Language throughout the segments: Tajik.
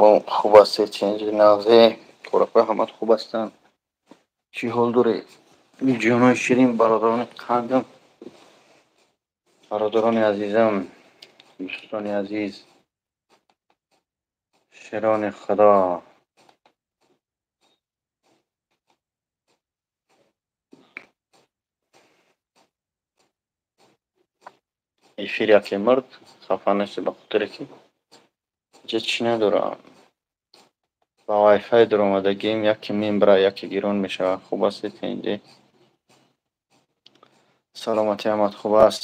Мо хуб ҳастед, ченҷи нағзе, коракҳои ҳамат хуб ҳастанд. Чӣ ҳол доред? Ҷонои ширин, бародарони қандам, бародарони азизам, дӯстони азиз, широни Худо. Эфир яке мурд, хафа нестед, ба хотире ки ҷа чӣ надорам. Ба вайфай дуромадагим, яке мембра, яке гирон мешавад. Хуб ҳастед, тенҷи? Саломатӣ ҳамат хуб аст?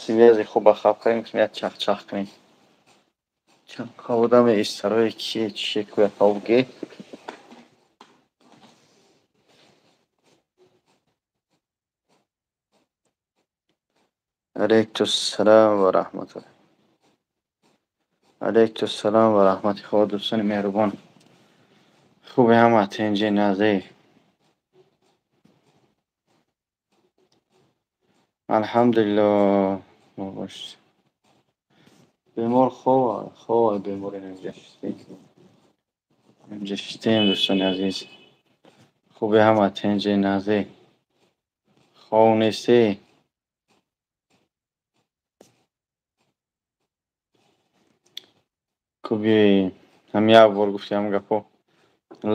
Связи хуба хаб кардем, як чахчах кунем. Чанд одаме истарои кие чие кӯя ҳовге. Алайкум-ссалом ва раҳматуллоҳ. Алайкум-ссалом ва раҳмати Худо, дӯстони меҳрубон. Хуби ҳама, тенҷи нағзе. Алҳамдулиллоҳ. Бош. Бемор хова, хова бемор инҷа шистем. Инҷа шистем, дӯстони азиз. Хуби ҳама, тенҷи нағзе. Хов нестӣ? Куби ҳам як бор гуфти ҳам гапо.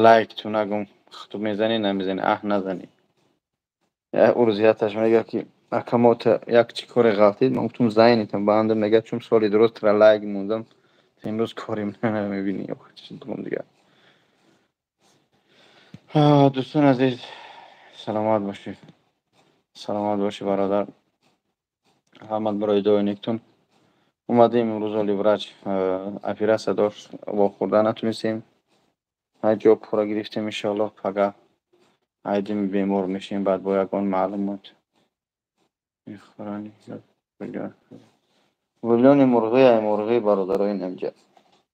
Лайк ту нагум, хутуб мезанӣ, намезанӣ, аҳ назанӣ. Як урзияташ мега ки ака мо та як чӣ коре ғалтид, ман гуфтум зайнитам баандам, мега чун соли дуруст тра лайк мондам, та имрӯз корим намебинӣ, охир чӣ бигум дигар. Дӯстони азиз, саломат бошед. Саломат бошед, бародар. Раҳмат барои дуои нектун. Омадем имрӯз оли врач оператсия дошт, вохӯрда натунистем. Ҳай ҷо пурра гирифтем, иншоаллоҳ пага айдим бемор мешем, баъд бо ягон маълумот. Бульони мурғӣ, ай мурғӣ, бародарои инамҷа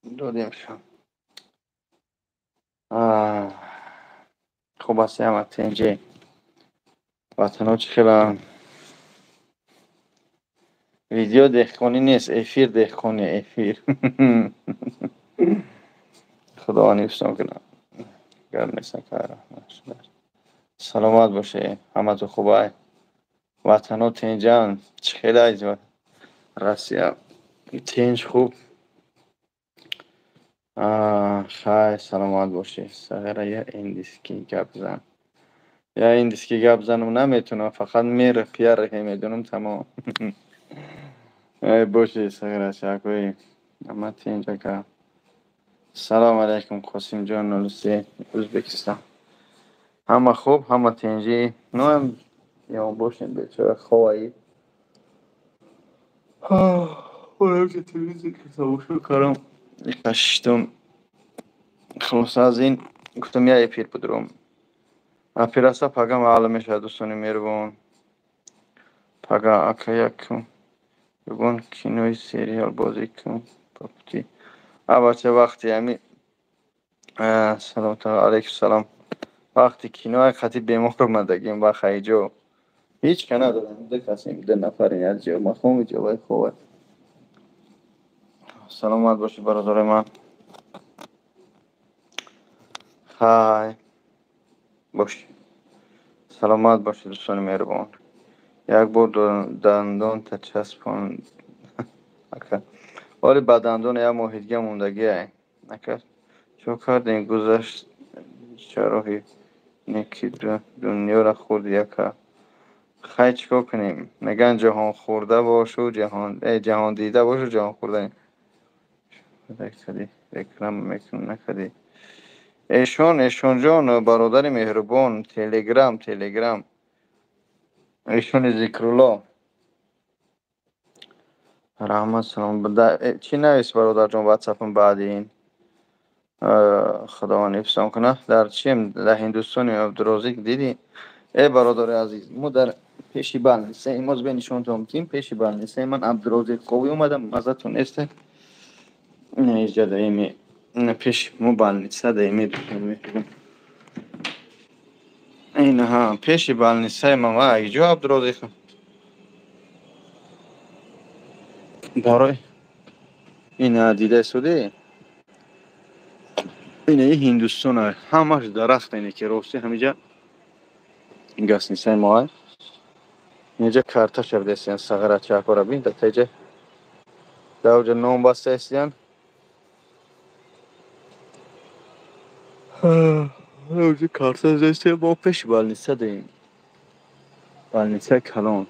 додем шо. Хуб ҳастем ҳама, тенҷе. Ватано чӣ хеланд? Видео деҳқонӣ нест, эфир деҳқонӣ, эфир. Худованд ҳифзтон кунад. Гап нест, ака, раҳмат. Саломат бошед, ҳаматон хубай. Ватано тенҷанд, чӣ хелай Россия тенҷ хуб. Хай, саломат бошед. Сағира, я индиски гап зан. Я индиски гап занам наметунам, фақат мера пиярахе медонам, тамом. Эй бошед, Сағира, шакои. Ама тенҷ, ака. Салом алайкум, Қосимҷон 03, Ӯзбекистон. Ҳама хуб, ҳама тенҷӣ. Ноам ё бошем, бечора ховаи. Ки телевизор тамошо кардам. Кашидам. Хулоса аз ин гуфтам я эфир будурам. Оператсия пага маълум мешавад, дӯстони меҳрубон. Пага ака якум ягон кинои сериал бозӣ кун по пути. Абача вақти ҳами салом алайкум салом. Вақти кинои қати бемор омадагим ба хайҷо. Ҳеҷ ка надорам, ду касем, ду нафарем, як ҷо махом, ҷо вай ховад. Саломат бошед, бародарои ман. Хай бош. Саломат бошед, дӯстони меҳрубон. Як бор дандонта часпон ака. Вале ба дандон як моҳи дига мондагиай. Ака, чо кардем, гузашт чароҳи неки дунёра хӯрд яка. Хай чӣ кор кунем? Мегӯянд ҷаҳон хӯрда бошу, ҷаҳон ҷаҳон дида бошу, ҷаҳон хӯрда. Реклама мекунам, накардӣ. Эшон, Эшонҷон, бародари меҳрубон, Телеграм, Телеграм. Эшони Зикрулло. Раҳмат, салом. Чӣ навис, бародарҷон, ватсапам баъди ин? Худованд ҳифзтон кунад. Дар чием? Дар Ҳиндустони Абдурозиқ дидӣ? Э бародари азиз, мо дар пеши балнисаи имоз бе нишонтон ким пеши балнисаи ман Абдурозиқ қовӣ омадам, мазатон нест. Ина иҷа даими пеши мо балниса даими. Инаҳа пеши балнисаи ман ва иҷо Абдурозиқ. Барои ина дида суде. Ина Ҳиндустон ҳамаш дарахт ине ки рости ҳамиҷа гастинсаи мо. Инҷа карта шавдесиян сағара чакора бин да теҷа. Давҷа ном бастаистиян. Давҷа карта зестия мо пеши больница дем. Больницаи калон.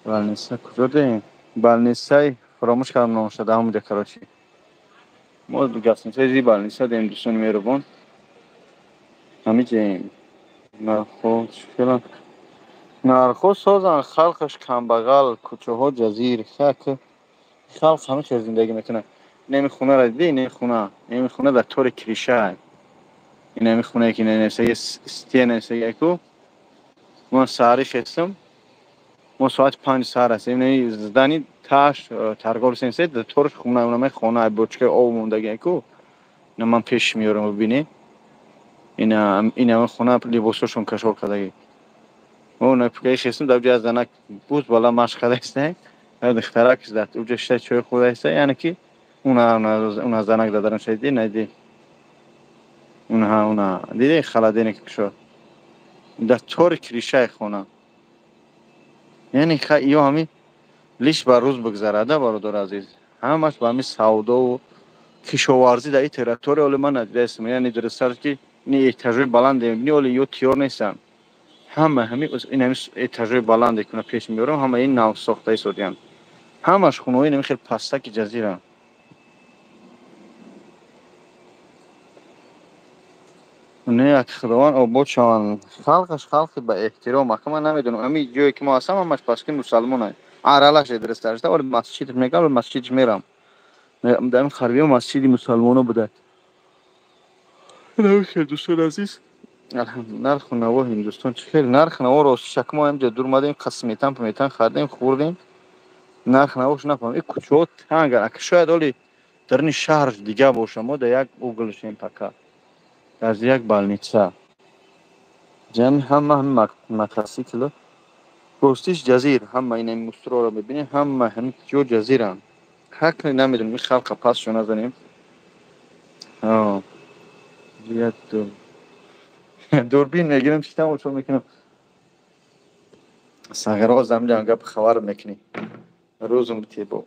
Больница куҷо дем? Больницаи фаромӯш кардам номаша да ҳамуҷа короче. Мо гастинсаи зи больница дем дӯстони меҳрубон. Ҳамиҷаем. Нархҳо чӣ нархҳо созанд, халқаш камбағал, кӯчаҳо ҷазир, хак халқ ҳама чиз зиндагӣ мекунад. Инами хонаро дидӣ? Инами хона, инами хона дар тори криша. Инами хонае ки нависаги стия нависаги ку. Мо саҳари хестам. Мо соати 5 саҳар ҳастем. Инами здани таш торговый центр дар ториш хона, инами хона бочкаи об мондаги ку. Ина ман пеш меорам бибинед. Ина инами хона либосошон кашол кардаги. О, пукаи хестам дар ҷои занак буз бала машқ кардаиста. Духтарак дар уҷа шиша чой хӯрдаиста, яъне ки уна занак дадарам шайди найди. Уна уна диди холодильник кушод. Дар тори кришаи хона. Яъне ё ҳами лиш ба рӯз бигзарада, бародар азиз. Ҳамаш ба ҳами савдову кишоварзӣ дар ин территория оле ман надидаистам. Яъне дурусттар ки ин этажои баланде мебинӣ, оле ё тиёр нестанд. Ҳама ҳами ин ҳами этажои баланде ки пеш меорам, ҳама ин нав сохта истодиянд. Ҳамаш хонаҳои инами хеле пастаки ҷазиранд. Не, як худованд обод шаванд. Халқаш халқи ба эҳтиром. Ака ман намедонам, ҳами ҷое ки мо ҳастам, ҳамаш паски мусалмонанд. Аралаш дурусттар шуда, вале масҷид мегӯям, вале масҷидш мерам. Дар ин харбиё масҷиди мусалмоно буда. Хеле дӯстони азиз. Нарху наво Ҳиндустон чӣ хеле нарх наво рости шак мо ҳамҷа дур омадем, қасметан паметан хардем, хӯрдем. Нарх навош нафаҳмам. Ин кӯчаҳо танганд. Ака шояд оли дар ин шаҳр дига боша, мо дар як углшем пока. Дар як больница. Ҷамъи ҳама ҳами мотосикло. Ростиш ҷазир, ҳама ин мусроро мебинем, ҳама ҳами ҷо ҷазиранд. Ҳақ намедонем, ин халқа пасшо назанем. Дурбин мегирам, чӣ тамошо мекунам. Сағиро замҷам гап хабар мекунӣ. Рӯзум битебо.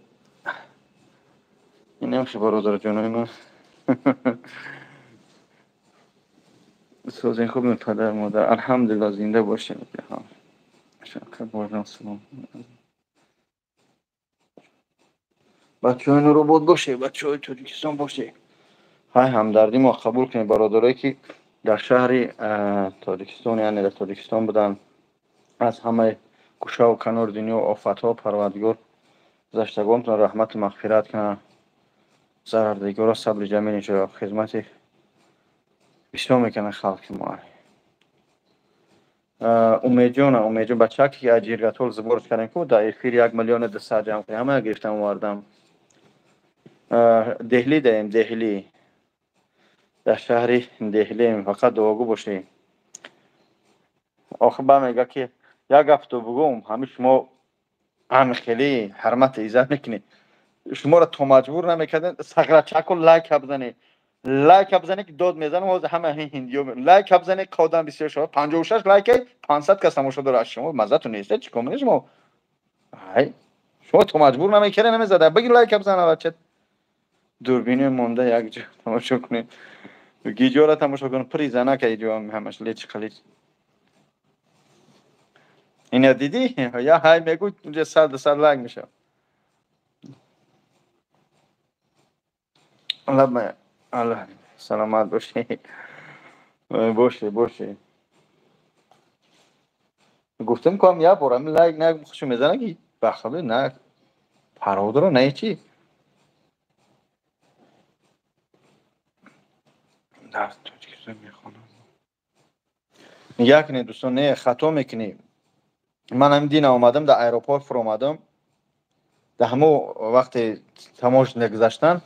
Инам хи бародарҷонои ман. Созин хуб падар модар. Алҳамдулилла зинда бошем. Салом. Бачаҳои Нуробод боше, бачаҳои Тоҷикистон боше. Ҳай ҳамдардӣ мо қабул кунед бародарое ки дар шаҳри Тоҷикистон, яъне дар Тоҷикистон буданд. Аз ҳамаи гӯшаву канори дунё офатҳо Парвардигор гузаштагонтон раҳмату мағфират кунад. Зарардигоро сабри ҷамил иншоалло. Хизмати бисёр мекунад халқи мо. Умедҷона, Умедҷон бачаке ки аз Ҷиргатол зборш кардем ку дар эфир 1 миллиону 200 ҷамъ кардем, ҳама гирифтам овардам. Деҳлӣ даем, Деҳлӣ. Дар шаҳри Деҳлием, фақат дуогӯ бошед. Охир ба мега ки як гапту бугум, ҳами шумо ҳами хеле ҳурмату иззат мекунед. Шуморо то маҷбур намекардем, сағрачаку лайка бизанед. Лайка бизанед ки дод мезанам, ҳозир ҳама ҳиндиё лайка бизанед, қодам бисёр шава. 56 лайка, 500 кас тамошо дорад. Шумо маззатон нест, чӣ кор мекунед шумо? Ай, шумо то маҷбур намекардем, намезада. Бигир лайка бизан бача. Дурбини монда як ҷо тамошо кунед. Гиҷора тамошо кунед, пури занака иҷо ҳамаш леч қалич. Ина дидӣ? Я ҳай мегӯ, унҷа 100 лайк мешавад. Аллоҳ аллоҳ саломат бошед. Боше, боше. Гуфтам кам як бор ҳамин лайк на хушо мезана ки бахабе на пародро на чӣ. Дар Тоҷикистон мехонам. Нигоҳ кунед дӯстон, не хато мекунӣ. Ман ҳамин дина омадам, дар аэропорт фуромадам. Дар ҳамо вақте тамош нагузаштан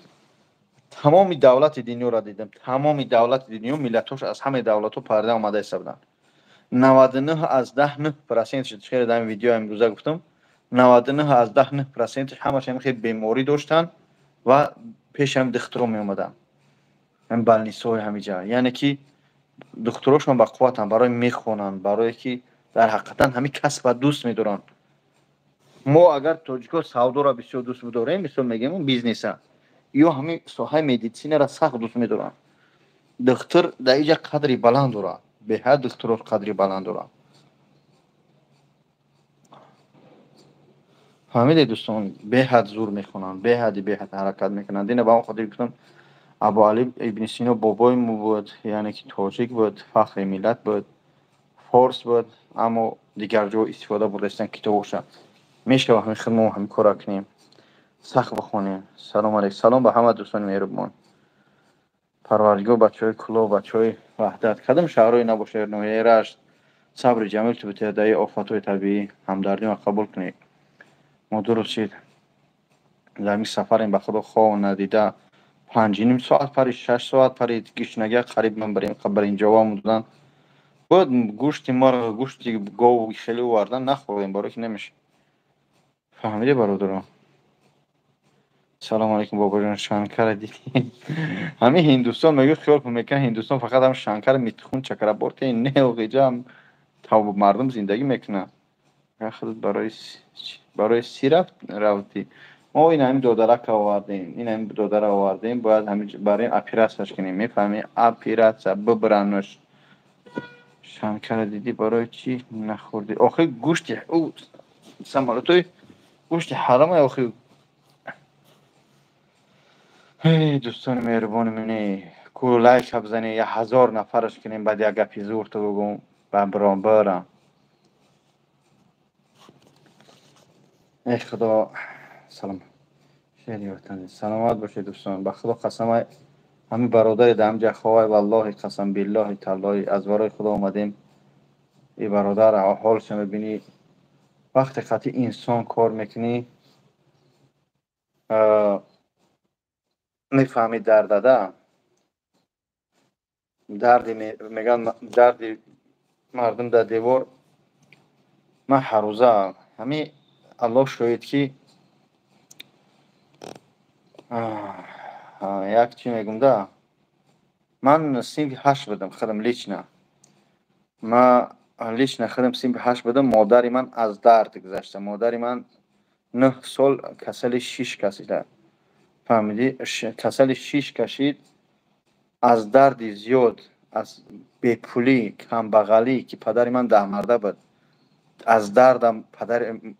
тамоми давлати дунёро дидам. Тамоми давлати дунё миллатҳош аз ҳамаи давлатҳо парда омада иста буданд. 99 аз 10 9% шуд. Хеле дар ин видео имрӯза гуфтам. 99,9% ҳамаш ҳамин хел беморӣ доштанд ва пеши ҳамин духтуро меомаданд. Ҳамин больницаҳои ҳамиҷа. Яъне ки духтурошон ба қувватанд, барои мехонанд, барое ки дар ҳақиқатан ҳамин касба дӯст медоранд. Мо агар тоҷикҳо савдоро бисёр дӯст бидорем, мисол мегӯем бизнеса, ё ҳамин соҳаи медицинара сахт дӯст медоранд. Духтур дар иҷа қадри баланд дорад, беҳад духтуро қадри баланд дорад. Фаҳмидед дӯстон, беҳад зур мехонанд, беҳади беҳад ҳаракат мекунанд. Дина ба он хотир гуфтам Абуалӣ ибни Сино бобои мо буд, яъне ки тоҷик буд, фахри миллат буд, форс буд, аммо дигар ҷо истифода бурдастан китобоша. Мешава ҳамин хел мо ҳамин кора кунем, сахт бихонем. Салом алейкум, салом ба ҳама дӯстони меҳрубон. Парвардигор бачаҳои Кӯлоб, бачаҳои Ваҳдат, кадом шаҳрҳое набошад, ноҳияи Рашт, сабри ҷамил тубтадаи офатҳои табиӣ, ҳамдардиро қабул кунед. Мо дуруст шид дар ҳамин сафарем, ба Худо хов надида 5,5 соат парид, 6 соат парид, гишнагия қариб ман бар инҷо омудан. Бояд гӯшти мурғ, гӯшти гов хеле овардан нахӯрдем, барои ки намешавад. Фаҳмидед бародарон? Салом алейкум бобоҷон, Шанкара дидӣ? Ҳамин Ҳиндустон мегӯяд, хиёл мекунад Ҳиндустон фақат ҳам Шанкара, Митхун, Чакраборти, не, оғиҷа ҳам мардум зиндагӣ мекунад. Худат барои си рафтӣ. Мо ин ҳамин додарака овардем, ин ҳамин додара овардем, бояд ҳамин барои оператсияш кунем, мефаҳмӣ? Оператсия бибиранаш. Шанкара дидӣ, барои чӣ нахӯрдӣ? Охи гӯшти ӯ самолётои гӯшти ҳарама охи. Эй дӯстони меҳрубони ман, ку лайка бизанед, 1000 нафараш кунем, баъд як гапи зурту бигӯм ба барам. Эй Худо, салом. Шери ватан, саломат бошед дӯстон. Ба Худо қасам, ҳамин бародари дар ҳамҷа ховай, валлоҳи қасам, биллоҳи таллоҳи, аз барои Худо омадем. И бародар ҳолша мебинӣ, вақте қатъи инсон кор мекунӣ, мефаҳмӣ дардада. Дарди мегӯянд дарди мардум дар девор. Ман ҳаррӯза ҳамин Аллоҳ шоҳид ки як чӣ мегӯм да, ман синфи 8 будам худам лично. Ман лично худам синфи 8 будам, модари ман аз дард гузашта. Модари ман 9 сол касали шиш кашида. Фаҳмидӣ? Касали шиш кашид аз дарди зиёд, аз бепулӣ, камбағалӣ, ки падари ман даҳмарда буд. Аз дардам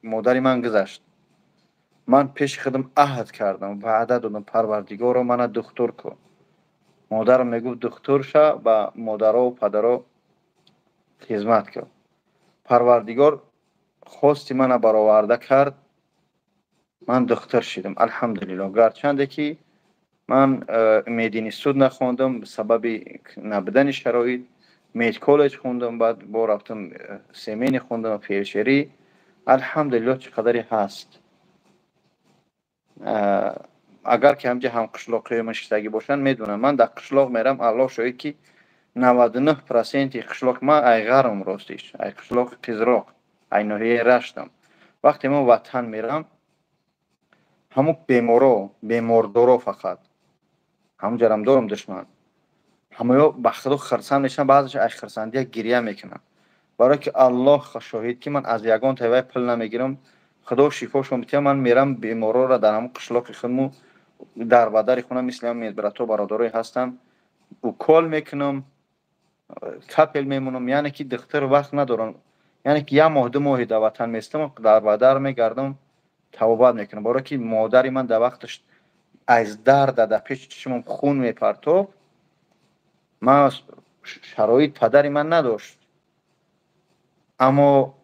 модари ман гузашт. Ман пеши худам аҳд кардам, ваъда додам, Парвардигоро мана духтур кун. Модарам мегуфт духтур ша, ба модарову падаро хизмат кун. Парвардигор хости мана бароварда кард, ман духтур шидам, алҳамдулиллоҳ. Гарчанде ки ман мединститут нахондам, сабаби набудани шароит, медколлеҷ хондам, баъд бо рафтам семени хондам, фелшерӣ. Алҳамдулиллоҳ, чӣ қадаре ҳаст. Агар ки ҳамҷа ҳамқишлоқиҳои ман шиштагӣ бошанд, медонанд. Ман дар қишлоқ мерам, Аллоҳ шоҳид ки 99% қишлоқ ман айғарам, ростиш, ай қишлоқи Қизроқ, ай ноҳияи Раштам. Вақте ман ватан мерам, ҳамун беморо, бемордоро фақат ҳамун ҷарам дорам душман. Ҳамаё ба Худо хирсанд мешаванд, баъзеаш ай хирсандия гиря мекунанд. Барое ки Аллоҳ шоҳид ки ман аз ягон тавай пул намегирам, Худо шифошон битиҳад, ман мерам беморора дар ҳамун қишлоқи худму дар ба дари хона мисли ҳам медбратҳо бародарое ҳастанд, укол мекунам, капель мемонам, яъне ки духтур вақт надорам. Яъне ки як моҳ, 2 моҳи дар ватан местам, дар ба дар мегардам, табобат мекунам. Барое ки модари ман дар вақташ аз дарда дар пеши чишмам хун мепартофт, ман шароит падари ман надошт. Аммо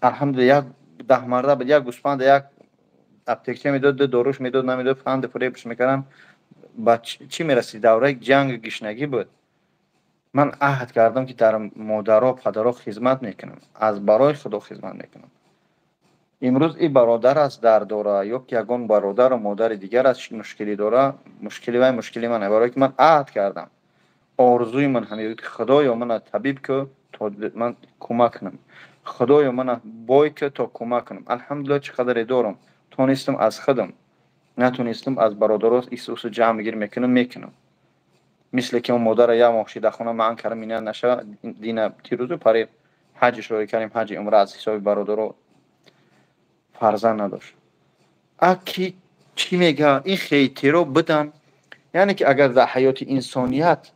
алҳамдулилла як даҳмарда буд, як гӯспанда, як аптекча медод, ду доруш медод, намедод, фанди фуребш мекардам. Ба чӣ мерасид? Давраи ҷанги гишнагӣ буд. Ман аҳд кардам ки дар модаро, падаро хизмат мекунам, аз барои Худо хизмат мекунам. Имрӯз и бародар аст дард дора, ё ки ягон бародару модари дигар аст мушкилӣ дора, мушкили вай мушкили ман, барое ки ман аҳд кардам. Орзуи ман ҳамин ки Худоё мана табиб ку, то ман кӯмак кунам. Худоё, мана бой ки то кӯмак кунам. Алҳамдулилла, чӣ қадаре дорам, тонистам аз худам, натонистам аз бародаро исусу ҷамъ гир мекунам, мекунам. Мисле ки он модара як моҳ шида хона маън кардам, ина наша дина тирӯзу пари ҳаҷи шуроӣ кардем, ҳаҷи умра аз ҳисоби бародаро, фарзанд надошт. А ки чӣ мега, ин хейтеро бидан, яъне ки агар дар ҳаёти инсоният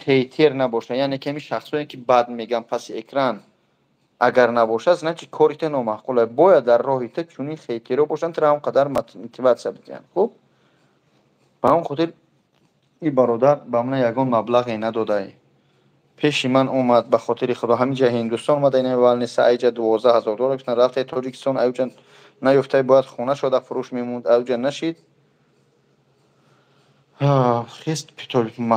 хейтер набошад, яъне ки ҳамин шахсое ки бад меган паси экран агар набошад, значит, кори ту номаъқул. Бояд дар роҳи ту чунин хейтеро бошанд, туро ҳам қадар мотиватсия бидиҳанд. Хуб, ба ҳамон хотир ин бародар ба ман ягон маблағе надодае, пеши ман омад, ба хотири Худо. Ҳамин ҷа Ҳиндустон омада, ина валниса айҷа 12 000 доллар гуфтан, рафтаи Тоҷикистон, айҷа наёфтай, бояд хона шода фурӯш мемонд, айҷа нашид. Хест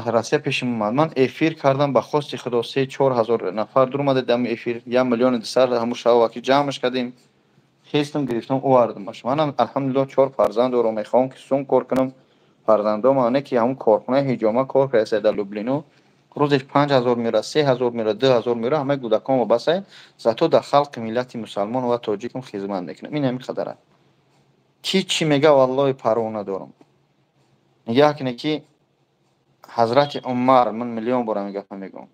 Россия пеши омад, ман эфир кардам, ба хости Худо 3-4 ҳазор нафар дуромада дами эфир, 1 200 000 ҳамун шава ки ҷамъш кардем. Хестам, гирифтам, овардамаш. Манам, алҳамдулилло, чор фарзанд дорам, мехоҳам ки сум кор кунам, фарзандом не ки ҳамун корхонаи ҳиҷома кор карда дар Люблино, рӯзеш 5000 мера, 3000 мера, 2000 мера, ҳамаи кӯдакон вобастае, зато дар халқи миллати мусалмон ва тоҷикам хизмат мекунам. Ин ҳамин қадара. Ки чӣ мега, валлоҳи, парво надорам. Нигаҳ кунед, ки ҳазрати Умар, ман миллион бора мегапа мегӯм,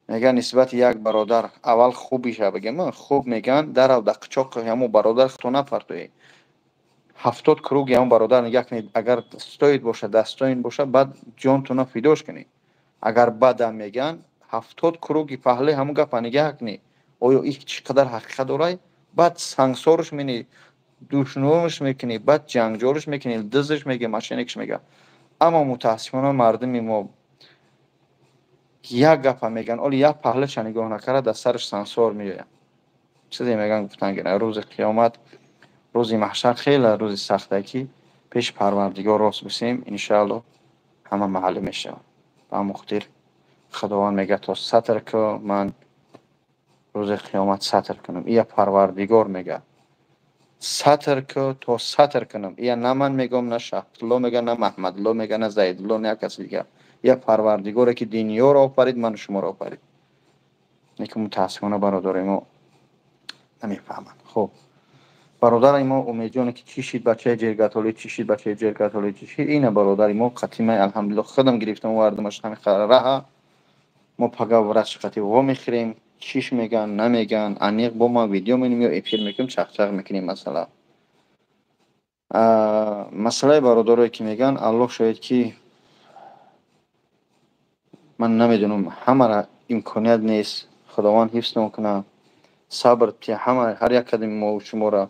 мега, нисбати як бародар аввал хубиша бигем, хуб меган, дарав дар қичоқи ҳамон бародар худто напартоӣ, 70 круги ҳамон бародар нигаҳ кунед, агар стоит боша, достоин боша, баъд ҷонтона фидош кунед. Агар бадам меган, 70 круги паҳлӯи ҳамон гапа нигаҳ кунед, оё ин чӣ қадар ҳақиқат дорад, баъд сангсорш менӣ, душномш мекунӣ, баъд ҷангҷорш мекунӣ, дизш мега, мошенникш мега. Аммо мутаассифона мардуми мо як гапа меган, оли як паҳлӯша нигоҳ накарда, дар сараш сансор меояд. Чизе меган, гуфтан гира, рӯзи қиёмат, рӯзи маҳшар хеле рӯзи сахте, ки пеши Парвардигор рост бисем, иншаалло, ҳама маълум мешавад. Ба ҳамон хотир Худованд мега, то сатр ку, ман рӯзи қиёмат сатр кунам. Ия Парвардигор мега, сатр ку, то сатр кунам. Ия на ман мегӯм, на Шаҳдулло мега, на Маҳмадулло мега, на Зайдулло, на як каси дигар. Ия Парвардигоре ки дунёро офарид, ману шуморо офарид. Лекин мутаассифона бародарои мо намефаҳманд. Хуб, бародари мо Умедҷоне, ки чӣ шид бачаи ҷергатолӣ, чӣ шид бачаи ҷергатолӣ, чӣ шид? Ина бародари мо қатимаи, алҳамдулилло, худам гирифтам, овардамаш ҳами раҳа. Мо пага врачи қати во мехӯрем, чиш меган, намеган, аниқ бо ма видео менем ё эфир мекунем, чақчақ мекунем. Масъала, масъалаи бародарое ки меган, Аллоҳ шоҳид, ки ман намедонам, ҳамара имконият нест. Худованд ҳифз кунад, сабр ҳама ҳар як кадами мо шуморо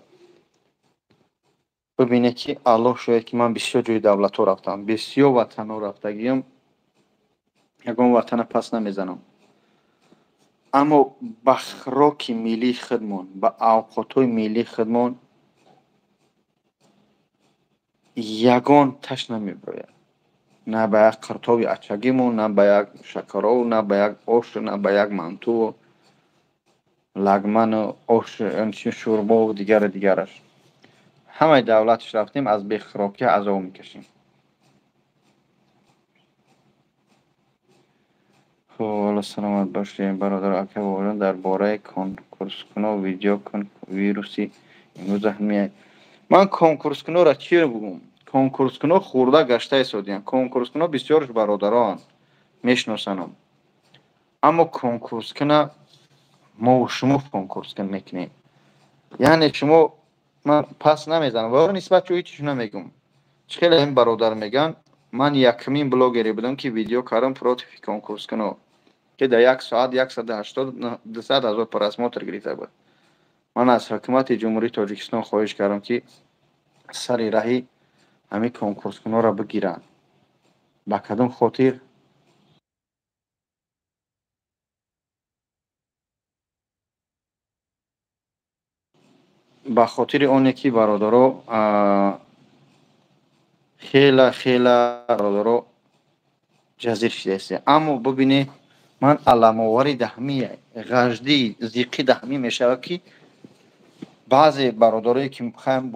бибинед, ки Аллоҳ шояд, ки ман бисёр ҷои давлатҳо рафтам, бисёр ватанҳо рафтагиам, ягон ватана пас намезанам, аммо ба хӯроки миллии худмон, ба авқотҳои миллии худмон ягон таш намебирояд, на ба як қиртоби ачагимон, на ба як шакаров, на ба як ош, на ба як манту, лагману ош, шӯрбову дигару дигараш. Ҳамаи давлатш рафтем, аз бехӯрокӣ азоб мекашем. Хуб, ҳоло саломат бошед, бародар. Ака Бобоҷон, дар бораи конкурскуно видео кун, вируси имрӯза ҳамия. Ман конкурскунора чӣ бигӯм? Конкурскуно хӯрда гашта истодиянд. Конкурскуно бисёрш бародароанд, мешиносанам, аммо конкурскуна мову шумо конкурскун мекунем, яъне шумо ман пас намезанам ва нисбат чӯ ҳичиш намегӯм. Чӣ хеле ин бародар мегӯянд, ман якумин блогере будам, ки видео кардам против конкурскуно, ки дар як соат 180, 200 ҳазор просмотр гирифта буд. Ман аз ҳукумати Ҷумҳурии Тоҷикистон хоҳиш кардам, ки сари раҳи ҳамин конкурскунҳоро бигиранд. Ба кадом хотир? Ба хотири оне ки, бародаро, хела хела бародаро ҷазир шидаистем. Аммо бибинед, ман аламовари даҳмӣ, ғаждӣ, зиққи даҳмӣ мешавад, ки баъзе бародарое ки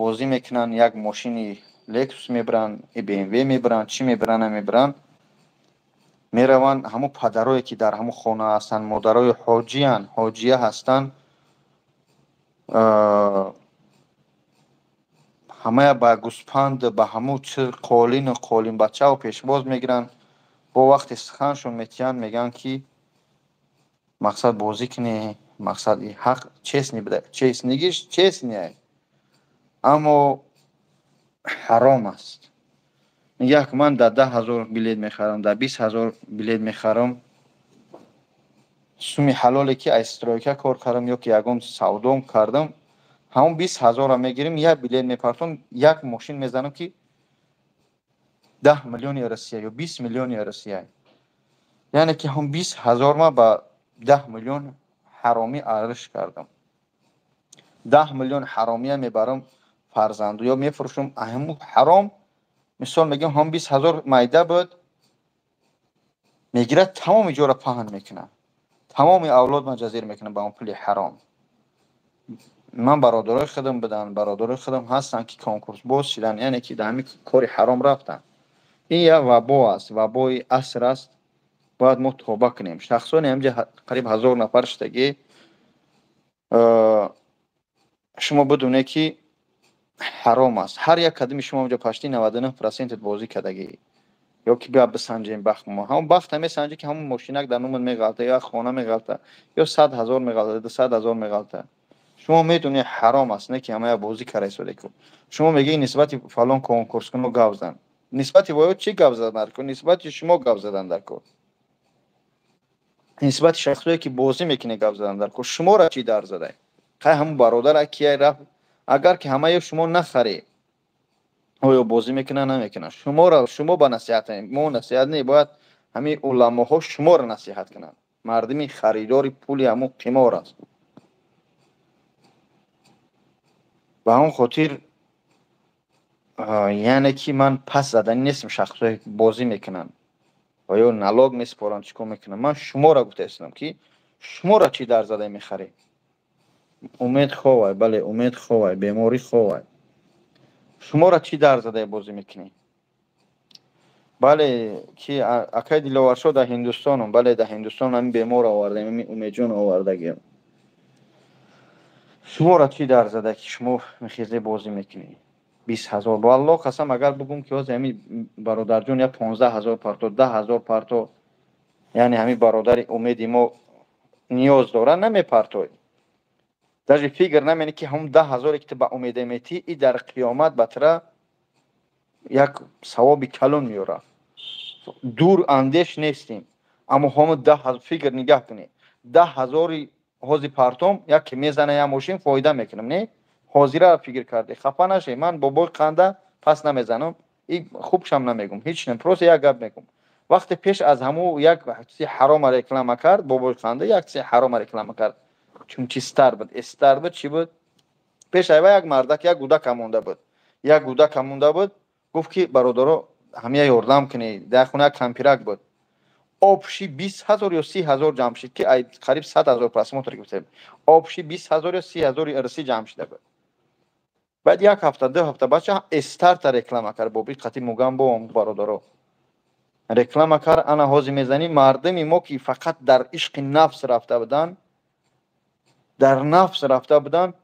бозӣ мекунанд, як мошини Лексус мебаранд, БМВ мебаранд, чӣ мебаранд, намебаранд, мераванд, ҳамун падарое ки дар ҳамун хона ҳастанд, модарои ҳоҷиянд, ҳоҷия ҳастанд. Ҳамая ба гӯспанд, ба ҳамун чӣ қолину қолинбачао пешвоз мегиранд. Бо вақте суханшон метиҳанд, мегӯянд, ки мақсад бозӣ кунӣ, мақсад ҳақ честный буда, честный гиш честный, аммо ҳаром аст. Як ман дар 10 000 билет мехарам, дар 20 000 билет мехарам, суми ҳалоле ки аз стройка кор кардам ё ки ягон савдом кардам, ҳамон 20 000-ро мегирем, як билет мепартом, як мошин мезанам, ки 10 миллиони Россия ё 20 миллиони Россия. Яъне ки ҳамон 20 000 ма ба 10 миллион ҳаромӣ арзиш кардам. 10 миллион ҳаромия мебарам, фарзанду ё мефурӯшам ҳамун ҳаром. Мисол мегӯям, ҳамон 20 000 майда буд, мегирад, тамоми ҷоро паҳн мекунад, тамоми авлод ман ҷазир мекунам ба он пули ҳаром. Ман бародарои худам буданд, бародарои худам ҳастанд, ки конкурсбоз шиданд, яъне ки дар ҳамин кори ҳаром рафтанд. Ин як вабо аст, вабои аср аст. Бояд мо тоба кунем. Шахсоне ҳамҷа қариб 1000 нафар шудагӣ, шумо бидоне, ки ҳаром аст. Ҳар як қадами шумо ҳамҷа почти 99% бозӣ кардагӣ. Ё ки бия бисанҷем бахт мо. Ҳамон бахт месанҷӣ, ки ҳамон мошинак дар номат меғалта, ё хона меғалта, ё 100 000 меғалта, 200 000 меғалта. Шумо медонед, ҳаром аст, не ки ҳамая бозӣ карда истода. Шумо мегӯед, нисбати фалон конкурскуно гап зан. Нисбати воё чӣ гап задан дар кор? Нисбати шумо гап задан дар кор. Нисбати шахсое ки бозӣ мекунед гап задан дар кор. Шуморо чӣ дар задай? Қай ҳамон бародара кияй рафт, агар ки ҳамаи шумо нахаред, оё бозӣ мекунад, намекунад? Шуморо шумо ба насиҳат, мо насиҳат не, бояд ҳамин уламоҳо шуморо насиҳат кунанд. Мардими харидори пули ҳамун қимор аст. Ба ҳамон хотир, яъне ки ман пас заданӣ нестам шахсое ки бозӣ мекунанд ва ё налог месупоранд, чӣ кор мекунанд. Ман шуморо гуфта истодам, ки шуморо чӣ дар зада мехаред. Умед ховай, бале, умед ховай, беморӣ ховай. Шуморо чӣ дар зада бозӣ мекунӣ? Бале, ки акай Диловаршо дар Ҳиндустонам, бале, дар Ҳиндустон ҳамин бемор овардаем, ҳамин Умедҷон овардагиам. Шуморо чӣ дар зада, ки шумо мехезе бозӣ мекунӣ? 20 000, валло қасам, агар бигӯм, ки ҳозир ҳамин бародарҷон як 15 000 парто, 10 000 парто, яъне ҳамин бародари Умеди мо ниёз дорад, намепартой. Даже фикр наменӣ, ки ҳамун 10 000-е ки ту ба Умеда метӣ, и дар қиёмат ба тура як савоби калон меёрад. Дур андеш нестем, аммо ҳамун 10 000, фикр нигаҳ кунед, 10 000-и ҳози партом, яке мезана, як мошин фоида мекунам, не? Ҳозира фикр карде, хафа нашед, ман бобои қанда пас намезанам, и хубшам намегум, ҳеч не, просто як гап мегум. Вақте пеш аз ҳамун як чизи ҳарома реклама кард, бобои қанда як чизи ҳарома реклама кард, чунки стар буд, эстар буд, чӣ буд? Пеш айва як мардак, як гудака монда буд, як гудака монда буд, гуфт, ки бародаро, ҳамия ёрдам кунед, дар хона як кампирак буд. Общий 20 000 ё 30 000 ҷамъ шид, ки ай қариб 100 000 просмотр гирифта. Общий 20 000 ё 30 000 рси ҷамъ шида буд. Баъд як ҳафта, 2 ҳафта бача эстарта реклама кард, боби қати мугам бо бародаро реклама кард. Ана ҳозир мезанӣ, мардуми мо, ки фақат дар ишқи нафс рафта буданд, дар нафс рафта буданд,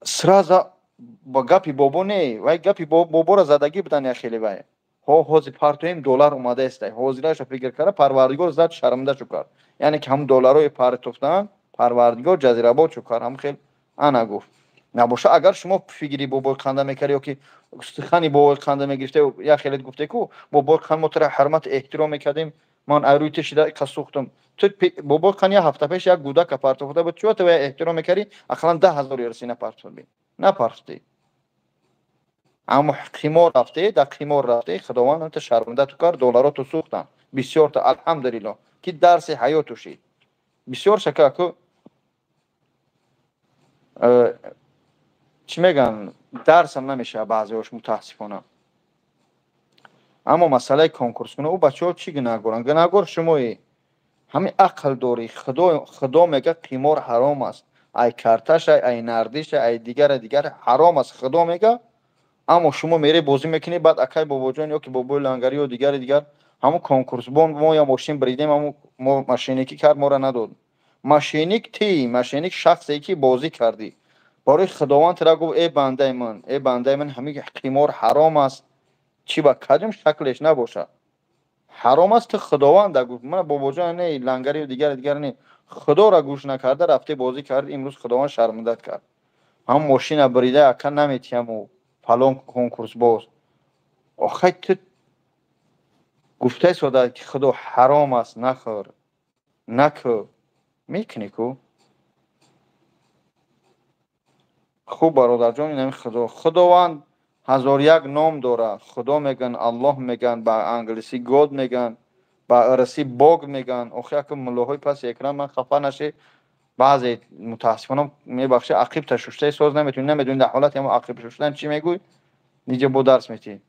сразу ба гапи бобо, не, вай гапи боборо задагӣ буданд, як хеле вай ҳо ҳозир партоем, доллар омадаеста, ҳозираша фикр карда, Парвардигор зад, шармандашу кард. Яъне ки ҳамун долларҳои партофтаанд, Парвардигор ҷазирабодшу кард. Ҳамун хел ана гуфт набоша. Агар шумо фикри бобои қанда мекард ё ки сухани бобои қанда мегирифта, як хелет гуфте ку бобои қанд, мо тура ҳурмату эҳтиром мекардем, ман айрӯи ту шида иқа сӯхтам. Ту бобои қанд як ҳафта пеш як гудака партофта буд, чӯ ту эҳтиром мекардӣ? Ақаллан 10 000 ерси напартофтӣ, напартофтӣ, аммо қимор рафте, дар қимор рафте, Худованд ту шарманда ту кард, доллароту сӯхтанд бисёрта. Алҳамдулилло, ки дарси ҳаёту шид бисёр шакаку. Чӣ мегӯянд, дарсам намешавад баъзеҳош, мутаассифона. Аммо масъалаи конкурскуна, ӯ бачаҳо чӣ гунаҳгоранд? Гунаҳгор шумоӣ. Ҳамин ақл дорӣ, Худо мега, қимор ҳаром аст, ай карташа, ай нардиша, ай дигара дигар ҳаром аст, Худо мега, аммо шумо мере бозӣ мекунӣ. Баъд акай бобоҷон ё ки бобои лангарӣ ё дигари дигар, ҳамун конкурсбон, мо я мошин бридем, ҳамун мо мошенникӣ кард, моро надод. Мошенник ти, мошенник шахсе ки бозӣ кардӣ. Барои Худованд тира гуфт: э бандаи ман, э бандаи ман, ҳамин қимор ҳаром аст, чӣ ба кадом шаклеш набошад ҳаром аст. Ту Худованда гуфт: ман бобоҷон не, лангари дигар дигар не, Худоро гӯш накарда рафте бозӣ кард. Имрӯз Худованд шармандат кард. Ҳам мошина бирида ака наметиҳаму фалон конкурс боз. Охай, ту гуфтаи сода ки Худо ҳаром аст, нахӯр, накӯ, мекунӣ ку. Хуб, бародарҷон, инами Худо, Худованд ҳазор як ном дорад. Худо мегӯянд, Аллоҳ мегӯянд, ба англисӣ God мегӯянд, ба русӣ Бог мегӯянд. Охи, яке муллоҳои паси экран ман хафа нашӣ, баъзе мутаассифона, мебахшӣ, ақибта шуштаи соз наметавонӣ, намедонӣ дар ҳолати ҳамо ақиб шуштан чӣ мегӯй, ниҷа бо дарс метиҳӣ.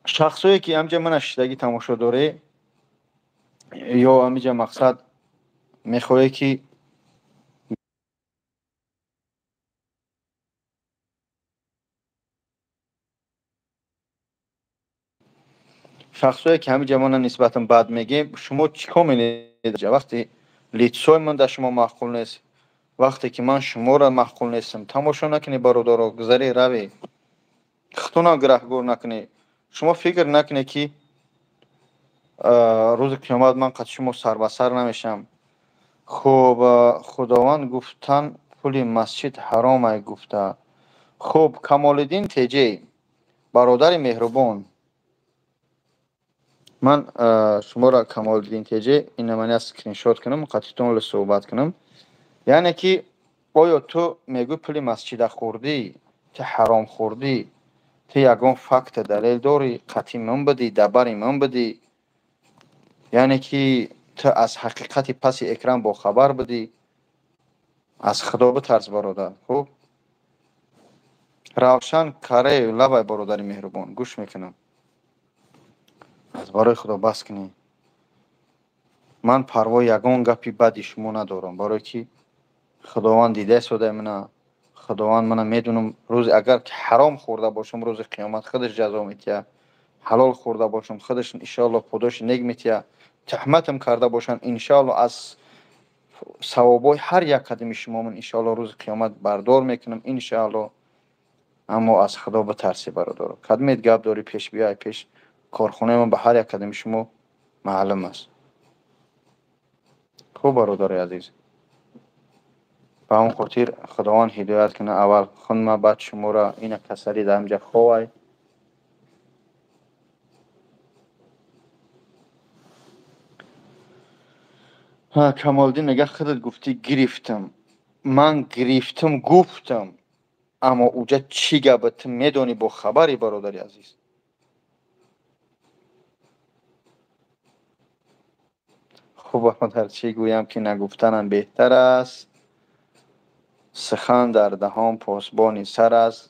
Шахсое ки ҳамҷа мана шиштагӣ тамошо дорӣ ё ҳамиҷа мақсад мехоҳе ки шахсое ки ҳамиҷа мана нисбатан бад мегӯем, шумо чӣ кор менед? Вақте лицои ман дар шумо маъқул нест, вақте ки ман шуморо маъқул нестам, тамошо накунед, бародаро, гузарӣ равед, худтонам гунаҳгор накунед. Шумо фикр накунед, ки рӯзи қиёмат ман қад шумо сарбасар намешавам. Хуб, Худованд гуфтан пули масҷид ҳаромай гуфта. Хуб, Камолиддин Теҷей, бародари меҳрубон, ман шуморо, Камолиддин Теҷей, ина ман як скриншот кунам, қатитон суҳбат кунам. Яъне ки оё ту мегӯй пули масҷида хӯрдӣ, ту ҳаром хӯрдӣ, ту ягон факта далел дорӣ? Қатъи ман бидӣ, дабари ман бидӣ, яъне ки ту аз ҳақиқати паси экран бохабар будӣ? Аз Худо битарс, бародар. Хуб, Равшан Караев, лабай, бародари меҳрубон, гӯш мекунам. Аз барои Худо бас кунӣ. Ман парвои ягон гапи бади шумо надорам, барое ки Худованд дида истодаи мана, Худованд мана медонам. Рӯзе агар ки ҳаром хӯрда бошам, рӯзи қиёмат худаш ҷазо метиҳад, ҳалол хӯрда бошам, худаш иншоалло подоши нек метиҳад. Туҳматам карда бошанд, иншоалло аз савобҳои ҳар як қадами шумо ман иншоалло рӯзи қиёмат бардор мекунам, иншоалло. Аммо аз Худо битарсӣ, бародаро. Кадмет гап дорӣ, пеш биёй, пеш корхонаи ман ба ҳар як қадами шумо маълум аст. Хуб, бародари азиз, ба ҳамон хотир Худованд ҳидоят кунад аввал худма, баъд шуморо. Ина касалӣ дар ҳамҷа ховай. Камолиддин мега: худат гуфтӣ гирифтам. Ман гирифтам гуфтам, аммо уҷа чӣ габа, ту медонӣ, бо хабари, бародари азиз. Хуб, бародар, чӣ гӯям ки нагуфтанам беҳтар аст. Сухан дар даҳон посбони сар аст.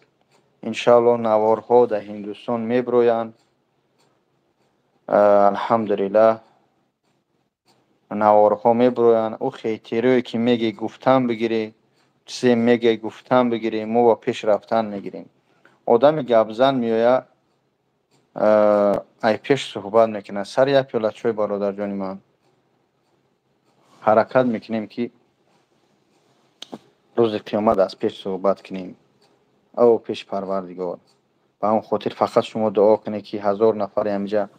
Иншоалло наворҳо дар Ҳиндустон мебироянд. Алҳамдулиллаҳ, наворҳо мебироянд. Ӯ хейтерое ки мегӣ, гуфтан бигирӣ, чизе мегӯ, гуфтан бигирӣ, мо ба пеш рафтан мегирем. Одами гапзан меояд, ай пеш суҳбат мекунад. Сари як пиёла чой, бародарҷони ман, ҳаракат мекунем, ки рӯзи қиёмат аз пеш суҳбат кунем, ав пеш Парвардигор. Ба ҳамон хотир фақат шумо дуо кунед, ки 1000 нафари ҳамиҷа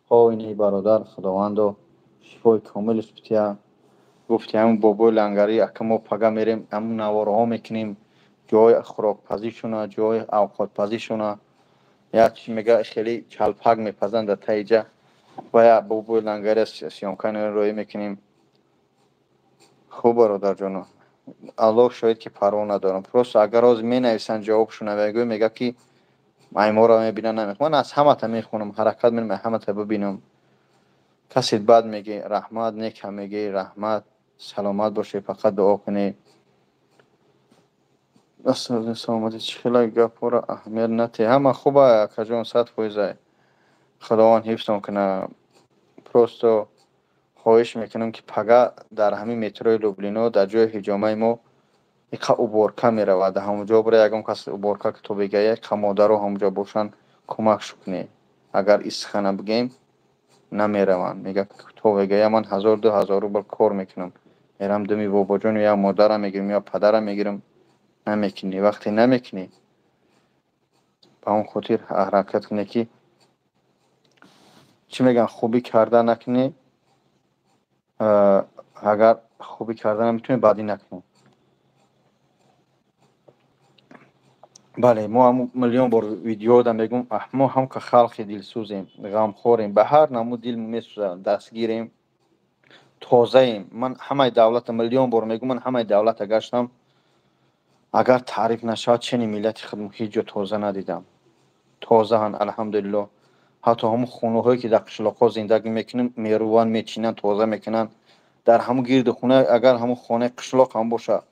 ҳоини бародар Худовандо шифои комилаш бития. Гуфти ҳамн бобои лангарӣ, ака, мо пага мерем, ҳамн наворҳо мекунем, ҷои хӯрокпазишона, ҷои авқотпазишона. Як чи мега, хеле чалпак мепазанд дар таиҷа ва як бобои лангари съёмка роӣ мекунем. Хуб, бародарҷоно, Аллоҳ шоҳид, ки парво надорам. Просто агар ҳозир менависанд, ҷавобшо намегӯй, мега ки айморо мебинам, намехонам. Ман аз ҳамата мехонам, ҳаракат менам ҳамата бибинам. Касе бад мегӣ, раҳмат, нека мегӣ, раҳмат, саломат бошед, фақат дуо кунед. Саломатӣ. Чӣ хела гапҳоро аҳамият натиҳ. Ҳама хуба, акаҷон, 100%. Худованд ҳифзтон кунад. Просто хоҳиш мекунам, ки пага дар ҳамин метрои Люблино дар ҷои ҳиҷомаи мо иқа уборка меравад. Дар ҳамон ҷо бира, ягон кас уборка ки то бегая, иқа модаро ҳамонҷо бошанд, кӯмакшу кунед. Агар истихана бигем, Намераванд. Мега то вегая ман 1000-2000 рубл кор мекунам. Мерам думи бобоҷон я модарам мегирам я падарам мегирам. Намекунӣ. Вақте намекунӣ, ба он хотир ҳаракат кунӣ ки чӣ мегӯянд, хубӣ карда накунӣ, агар хубӣ карда наметавонӣ, бадӣ накунӣ. Бале, мо ҳам миллион бор видеода мегӯм, мо ҳам ка халқи дилсӯзем, ғамхорем, ба ҳар намуд дил месӯзад, дастгирем, тозаем. Ман ҳамаи давлата миллион бор мегӯм, ман ҳамаи давлата гаштам, агар таъриф нашавад, чени миллати худмо ҳеҷ ҷо тоза надидам. Тозаанд, алҳамдулиллоҳ. Ҳатто ҳамун хонаҳое ки дар қишлоқҳо зиндагӣ мекунем, мерӯванд, мечинанд, тоза мекунанд. Дар ҳамун гирди хона, агар ҳамун хонаи қишлоқ ҳам бошад,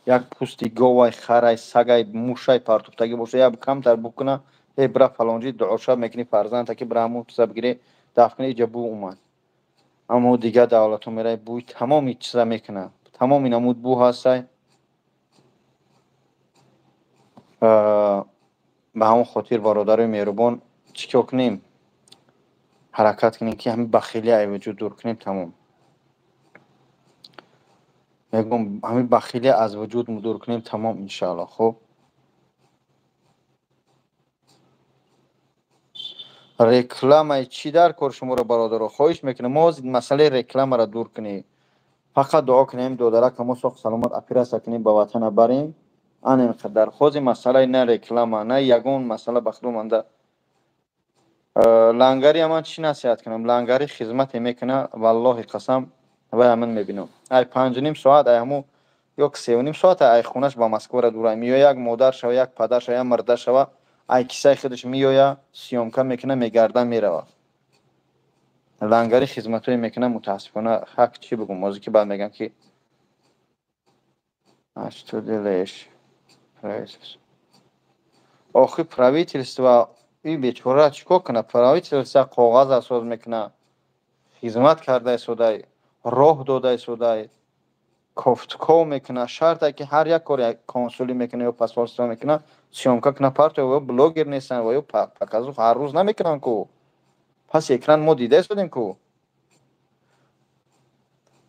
як пӯсти говай, харай, сагай, мушай партофтагӣ боша, як камтар букуна, эй бира фалонҷи дуошаб мекунӣ фарзандта ки бира ҳамун чиза бигирӣ, дафн кунӣ, иҷа бӯ омад. Аммо дигар давлатҳо меравӣ, бӯи тамоми чиза мекунад. Тамоми намуд бӯ ҳастай. Ба ҳамон хотир бародарои меҳрубон, чӣ кор кунем? Ҳаракат кунем ки ҳамин бахилия аз вуҷуд дур кунем, тамом. Мегӯм ҳамин бахилия аз вуҷуд дур кунем, тамом, иншааллоҳ. Хуб, рекламаи чӣ дар кор шуморо бародаро хоҳиш мекунем, мо масъалаи рекламаро дур кунем. Фақат дуо кунем додарака мо соқ саломат оператсия кунем, ба ватана барем. Ана инқадар хози масъалаи на реклама, на ягон масъала ба худо монда. Лангари ман чӣ насиҳат кунам? Лангари хизмате мекуна, валлоҳи қасам, вай ман мебинам. Ай 5.5 соат, ай ҳаму ё 3.5 соат ай хонаш ба Москвара дура. Миё як модар шава, як падар шава, як мурда шава, ай кисаи худаш миёя, съёмка мекуна, мегарда, мерава. Лангари хизматҳое мекуна, мутаассифона, ҳақ чӣ бигӯм? Ҳозир ки баъд мегӯям ки а что делаешь? Охи правительство и бечора чӣ кор кунад? Правительство коғаз асоз мекунад, хизмат карда истодай, роҳ дода истодай, кофтков мекунад. Шарте ки ҳар як кори консулӣ мекунад ё посольство мекунад, съёмка кунад, партоя. Ё блогер нестанд ва ё показух ҳар рӯз намекунанд ку. Пас экран мо дида истодем ку.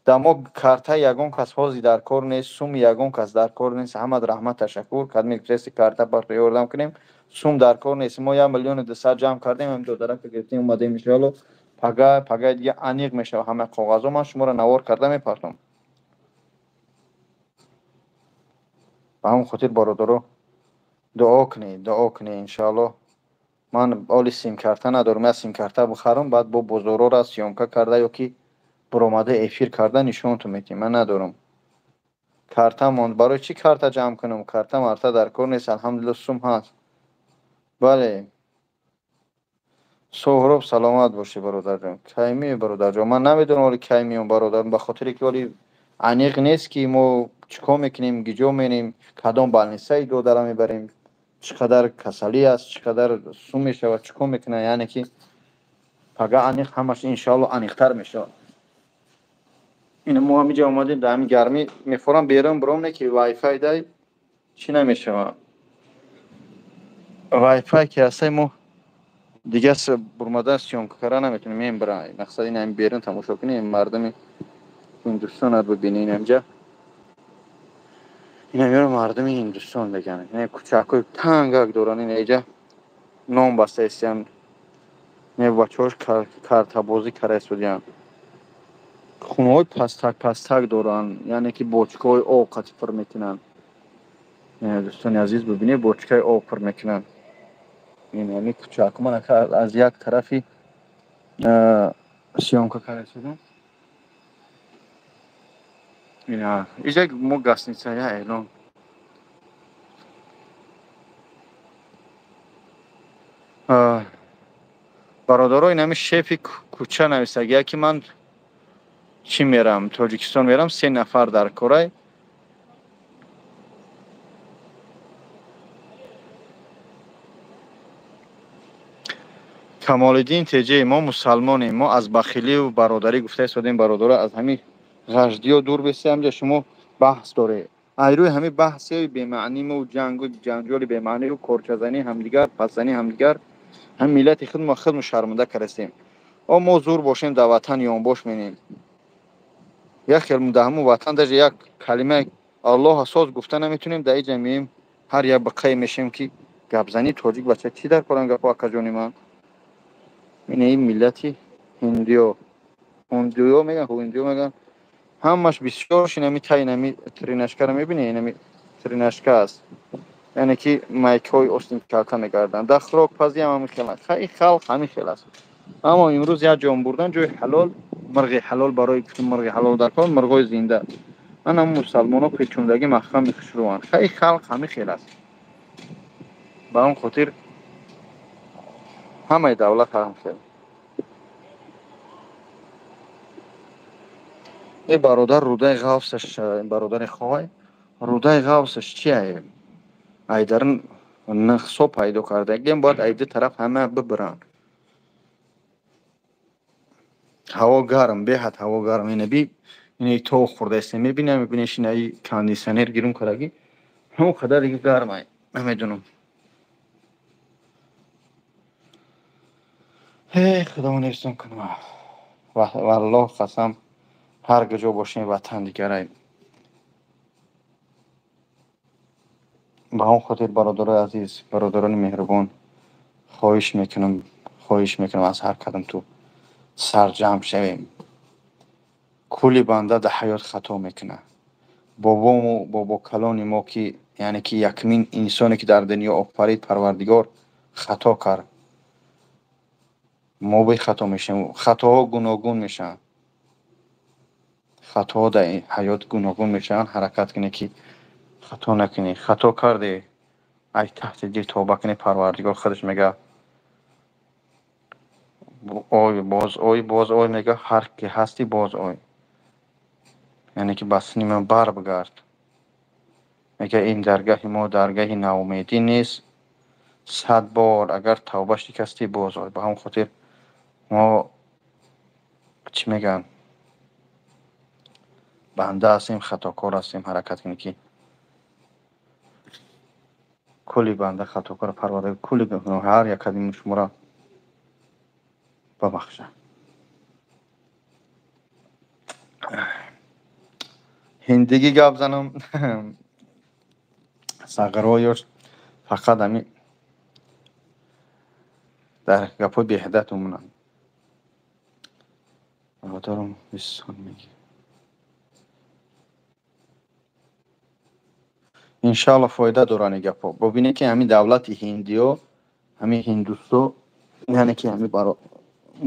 Да мо картаи ягон кас ҳозир дар кор нест, суми ягон кас дар кор нест. Ҳамад раҳмат, ташаккур. Кадми пресси карта партоя ёрдам кунем. Сум дар кор нест. Мо 1,2 миллион ҷамъ кардем, ҳамин додарака гирифтем, омадем, иншоалло. Пага, пагаи дига аниқ мешавад ҳамаи коғазҳо, ман шуморо навор карда мепартом. Ба ҳамон хотир бародаро дуо кунед, дуо кунед, иншоалло. Ман оли симкарта надорам, як симкарта бихарам, баъд бо бозорора съёмка карда ё ки буромада эфир карда нишонтон медиҳем. Ман надорам. Карта монд. Барои чӣ карта ҷамъ кунам? Карта марта дар кор нест, алҳамдулилло, сум ҳаст. Бале. Соҳроб, саломат бошӣ, бародарҷон. Кай меоӣ, бародарҷон? Ман намедонам оли кай меоям, бародар, ба хотире ки оли аниқ нест ки мо чӣ кор мекунем, гиҷо мерем, кадом больницаи додара мебарем, чӣ қадар касалӣ аст, чӣ қадар сум мешавад, чӣ кор мекунад, яъне ки пага аниқ ҳамаш иншоалло аниқтар мешавад. Ина мо ҳамиҷа омадем, дар ҳамин гармӣ мефорам берун биром, не ки вайфай дай чӣ намешавад. Вайфай ки ҳастай, мо дигар бурмада съёмка карда наметавонем, меем бира. Мақсад ин ҳамин берун тамошо кунем, мардуми Ҳиндустонро бибинем инҷа. Ина меёрам мардуми Ҳиндустон мегӯянд. Ина кӯчакҳои тангак доранд, ина иҷа ном баста истиянд. Ина бачаҳош картабозӣ карда истодиянд. Хонаҳои пастак пастак доранд, яъне ки бочкаҳои об қатӣ пур мекунанд. Дӯстони азиз, бибинед, бочкаи об пур мекунанд. Ин ҳамин кӯчак. Ман аз як тарафи съёмка карда истодам. Ина иҷа мо гостиница я эълон. Бародаро, ин ҳамин шефи кӯча нависагия ки ман чӣ мерам, Тоҷикистон мерам, 3 нафар дар корай. Камолиддин Теҷе, мо мусалмонем, мо аз бахилию бародарӣ гуфта истодем, бародаро, аз ҳамин ғаждиё дур бисте, ҳамҷа шумо баҳс доред. Ай рӯи ҳамин баҳсҳои бемаъниму ҷангу ҷанҷоли бемаънию корчазании ҳамдигар, пасзании ҳамдигар, ҳам миллати худмо худмо шарманда кардастем. О мо зур бошем дар ватан ёнбош менем. Як хел дар ҳамун ватан даже як калимаи Аллоҳ соз гуфта наметунем, дар иҷа меем ҳар як бақае мешем ки гапзани тоҷик бача чӣ дар коран гапо акаҷони ман. Ин миллати ҳиндиё. Ҳиндиё меган, ҳиндиё меган. Ҳамаш бисёрш инами та инами тринашкаро мебинӣ, инами тринашка аст. Яъне ки майкҳои остинкалта мегарданд. Дар хӯрокпазӣ ҳам ҳамин хел аст. Ин халқ ҳамин хел аст. Аммо имрӯз як ҷон бурдан ҷои ҳалол, мирғи ҳалол барои мирғи ҳалол дар кор, мирғои зинда. Ана мусалмоно печондагӣ маҳкам мехушрӯанд. Ин халқ ҳамин хел аст. Ба он хотир ҳамаи давлат ҳам хел. Э бародар рудаи ғафсаш, бародари хой, рудаи ғафсаш чие? Айдарин нақсо пайдо кардагиам бояд айди тараф ҳама бибиранд. Ҳаво гарм, беҳад ҳаво гарм. Ина би ина то хӯрдаистем, мебинам, мебинеш ина кондитсионер гирум кардаги. Ҳамон қадар дига гарм ай. Намедонам. Эй Худо нефсон кунам. Валлоҳ қасам ҳар куҷо бошем ватан дигарай. Ба он хотир бародарои азиз, бародарони меҳрубон, хоҳиш мекунам аз ҳар кадом ту сарҷамъ шавем. Кулли банда дар ҳаёт хато мекунад. Бобому бобокалони мо ки яъне ки якмин инсоне ки дар дунё офарид Парвардигор хато кард. Мо бехато мешавем. Хатоҳо гуногун мешаванд. Хатоҳо дар ҳаёт гуногун мешаванд. Ҳаракат кунед ки хато накунӣ. Хато карде, ай таҳти дил тавба кунӣ, Парвардигор худаш мега ой боз ой боз ой мега ҳар ки ҳастӣ боз ой. Яъне ки ба сини ман бар бигард. Мега ин даргаҳи мо даргаҳи ноумедӣ нест. 100 бор агар тавба шикастӣ боз ой. Ба ҳамон хотир мо чӣ мегӯянд? Банда ҳастем, хатокор ҳастем, ҳаракат кунем ки кулли банда хатокор Парвардигор кулли ҳар як кадоми шуморо бабахшад. Ҳиндигӣ гап занам сағирҳоёш фақат ҳамин дар гапҳои беҳидат мемонанд. Бародарам бисёр мегӯяд. Иншаалло фоида доранд ин гапҳо. Бубинед ки ҳамин давлати ҳиндиё, ҳамин ҳиндусто, яъне ки ҳамин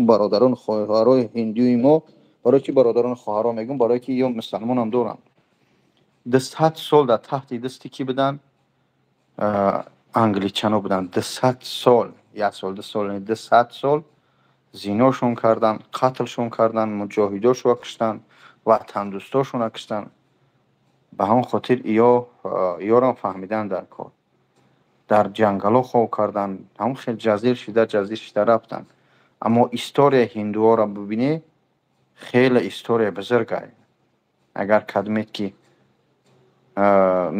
бародарон хоҳарои ҳиндиюи мо, барои чи бародарон хоҳаро мегӯм? Барои ки ё мусалмонам доранд. 200 сол дар таҳти дасти кӣ буданд? Англичано буданд. 200 сол, як сол, 2 сол, 200 сол зиношон карданд, қатлшон карданд, муҷоҳидошонро куштанд, ватандӯстошонро куштанд. Ба ҳамон хотир иёрам фаҳмиданд дар кор. Дар ҷангалҳо хоб карданд, ҳамон хел ҷазир шида рафтанд. Аммо историяи ҳиндуҳоро бибинед, хеле история бузург аст. Агар кадмед ки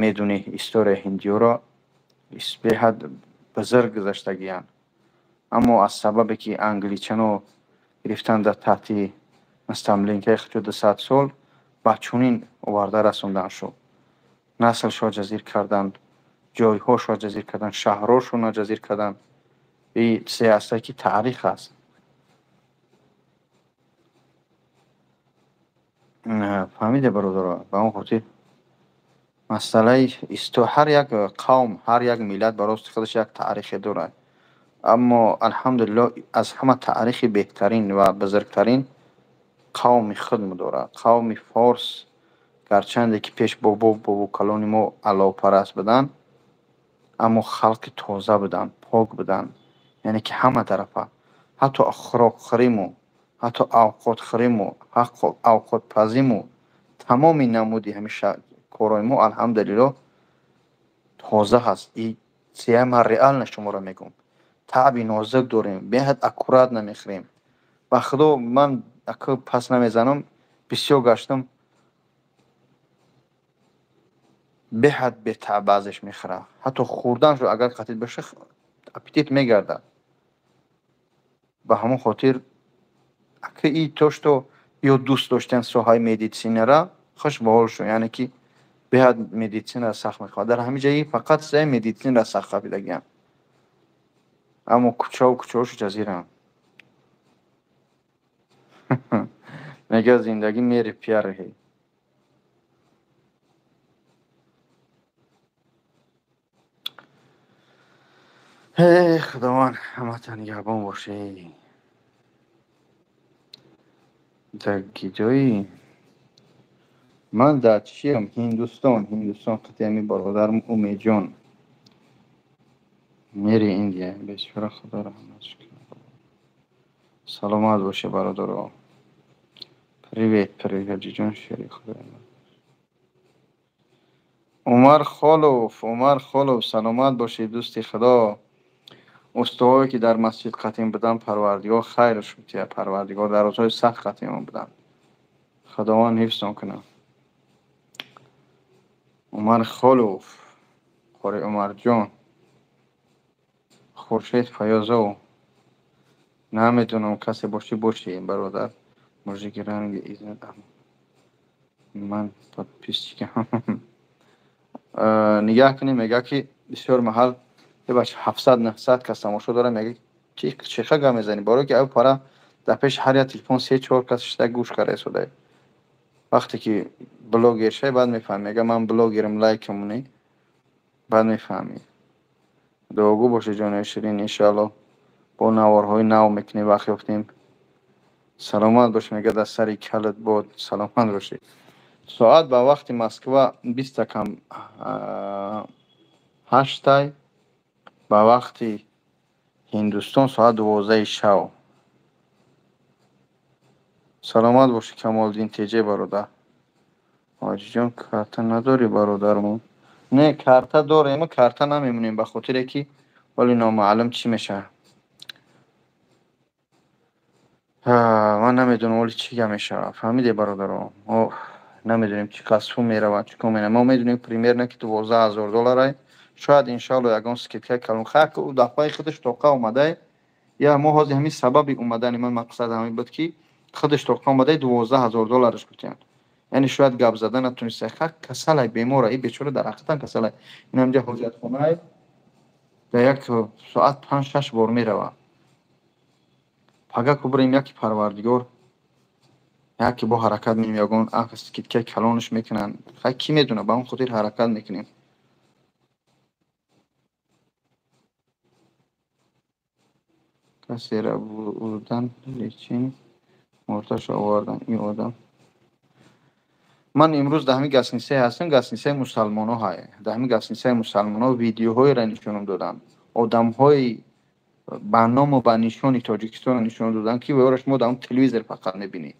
медонӣ историяи ҳиндиёро, беҳад бузург гузаштагианд. Аммо аз сабабе ки англичано гирифтанд дар таҳти мустамликаи худшо 200 сол, ба чунин оварда расондан шуд. Наслшо ҷазир карданд, ҷойҳошо ҷазир карданд, шаҳрҳошонро ҷазир карданд. Ин чизе аст ки таърих аст. Фаҳмиде бародаро? Ба он хотир масъалаи ҳар як қавм, ҳар як миллат барои худаш як таърихе дорад. Аммо алҳамдулиллоҳ аз ҳама таърихи беҳтарин ва бузургтарин қавми худмо дорад. Қавми форс, гарчанде ки пеш бобо бобокалони мо аллоҳпараст буданд, аммо халқи тоза буданд, пок буданд. Яъне ки ҳама тарафа, ҳатто хӯрокхӯриму, ҳатто авқотхӯриму, авқотпазиму, тамоми намуди ҳамин корҳои мо алҳамдулиллоҳ тоза ҳаст. И чия ман реально шуморо мегӯм. Таъби нозук дорем, беҳад аккурат намехӯрем. Ба худо ман пас намезанам, бисёр гаштам, беҳад бетаъб баъзеш мехӯрад. Ҳатто хӯрданшо агар қатид бошад, аппетит мегардад. Ба ҳамон хотир Ака и то что ё дӯст доштан соҳаи медицинара, хуш ба ҳол шуд, яъне ки беҳад медицинара сахт мехоҳад. Дар ҳамин ҷои фақат соҳаи медицинара сахт қабидагиам. Аммо кӯчаву кӯчаҳошу ҷазирам. Мегӯяд зиндагӣ мери пиярҳи. Эй Худованд, ҳаматон нигаҳбон бошед. Дар киҷои ман дар чиям? Ҳиндустон, Ҳиндустон қатъи бародарам Умедҷон. Мери Индия, бечора Худо раҳматш кунад. Саломат бошед бародаро. Привет, привет, ҳаҷиҷон шери Худои ман. Умар Холов, Умар Холов, саломат бошед дӯсти Худо. Устоҳое ки дар масҷид қатъим буданд, Парвардигор хайраш битиҳад. Парвардигор дар рӯзҳои сахт қатъимон буданд. Худованд ҳифзтон кунад. Умар Холов, қори Умарҷон, Хуршед Фаёзов. Намедонам касе бошӣ бошӣ, бародар. Мужики ранги изн ман подписчикам. Нигаҳ кунем, мегӯяд ки бисёр маҳал бача 700-900 кас тамошо дорад, мегӯяд чи чеха гап мезанӣ? Барое ки ав пара дар пеши ҳар як телефон 3-4 кас шида гӯш карда истода. Вақте ки блогер шавӣ, баъд мефаҳмӣ. Мегӯяд ман блогерам, лайкам монӣ, баъд мефаҳмӣ. Дуогӯ бошед ҷонои ширин, иншоаллоҳ бо наворҳои нав мекунем вақт ёфтем. Саломат бош, мегӯяд аз сари калат бод. Саломат бошед. Соат ба вақти Москва 20 кам 8, ба вақти Ҳиндустон соат 12 шав. Саломат бошӣ Камолиддин Теҷе бародар. Ҳоҷиҷон карта надорӣ бародармон? Не, карта дорем, карта намемонем ба хотире ки вале номаълум чӣ мешавад. Ман намедонам вале чӣ гап мешавад. Фаҳмиде бародаро? Мо намедонем чӣ қадр сум меравад, чӣ кор меравад. Мо медонем примерно ки 12 000 долларай. Шояд иншоалло ягон скидкаи калон. Хайр ки ӯ дафъаи худаш тоқа омадай. Я мо ҳозир ҳамин сабаби омадани ман мақсад ҳамин буд ки худаш тоқа омадай 12 000 доллараш гуфтиянд. Яъне шояд гап зада натуниста. Хайр касалай, бемора, и бечора дар ҳақиқатан касалай. Ин ҳамҷа ҳоҷатхонае дар як соат 5-6 бор меравад. Пага ку бирем яки Парвардигор, яке бо ҳаракат мекунем, ягон скидкаи калонаш мекунанд. Хай кӣ медонад, ба он хотир ҳаракат мекунем. Касеро бурдан лечин мурдашро овардан ин одам. Ман имрӯз дар ҳамин гостиницае ҳастам, гостиницаи мусалмоно ҳай. Дар ҳамин гостиницаи мусалмоно видеоҳоеро нишонам доданд. Одамҳои ба ному ба нишони Тоҷикистонро нишон доданд, ки ваёро шумо дар он телевизор фақат мебинед.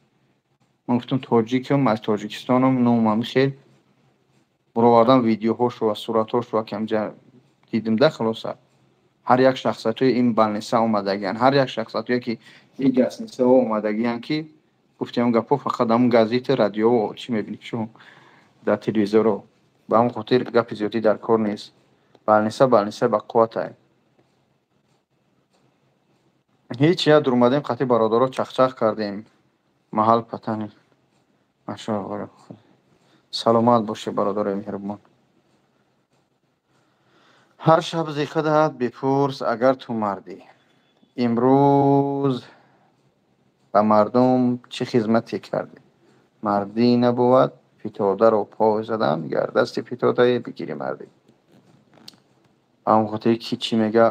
Ман гуфтам тоҷикам, аз Тоҷикистонам, номам хел. Баровардам видеоҳошо ва суратҳошо ки ҳамҷа дидим да хулоса. Ҳар як шахсиятҳои ин больница омадагиянд, ҳар як шахсиятҳое ки ин гостиницаҳо омадагиянд, ки гуфтем гапҳо фақат ҳамон газета, радио чӣ мебинед шумо дар телевизорҳо. Ба ҳамон хотир гапи зиёдӣ дар кор нест. Больница больница ба қувватай. Ҳеҷ як дур омадем, қатъи бародаро чахчах кардем. Маҳал патани. Машоаллоҳ. Саломат бошед бародарои меҳрубон. Ҳар шаб зи худат бипурс, агар ту мардӣ. Имрӯз ба мардум чӣ хизмате кардӣ? Мардӣ набувад фитодаро пой задан, гар дасти фитодае бигирӣ мардӣ. Ба ҳамон хотире ки чӣ мега,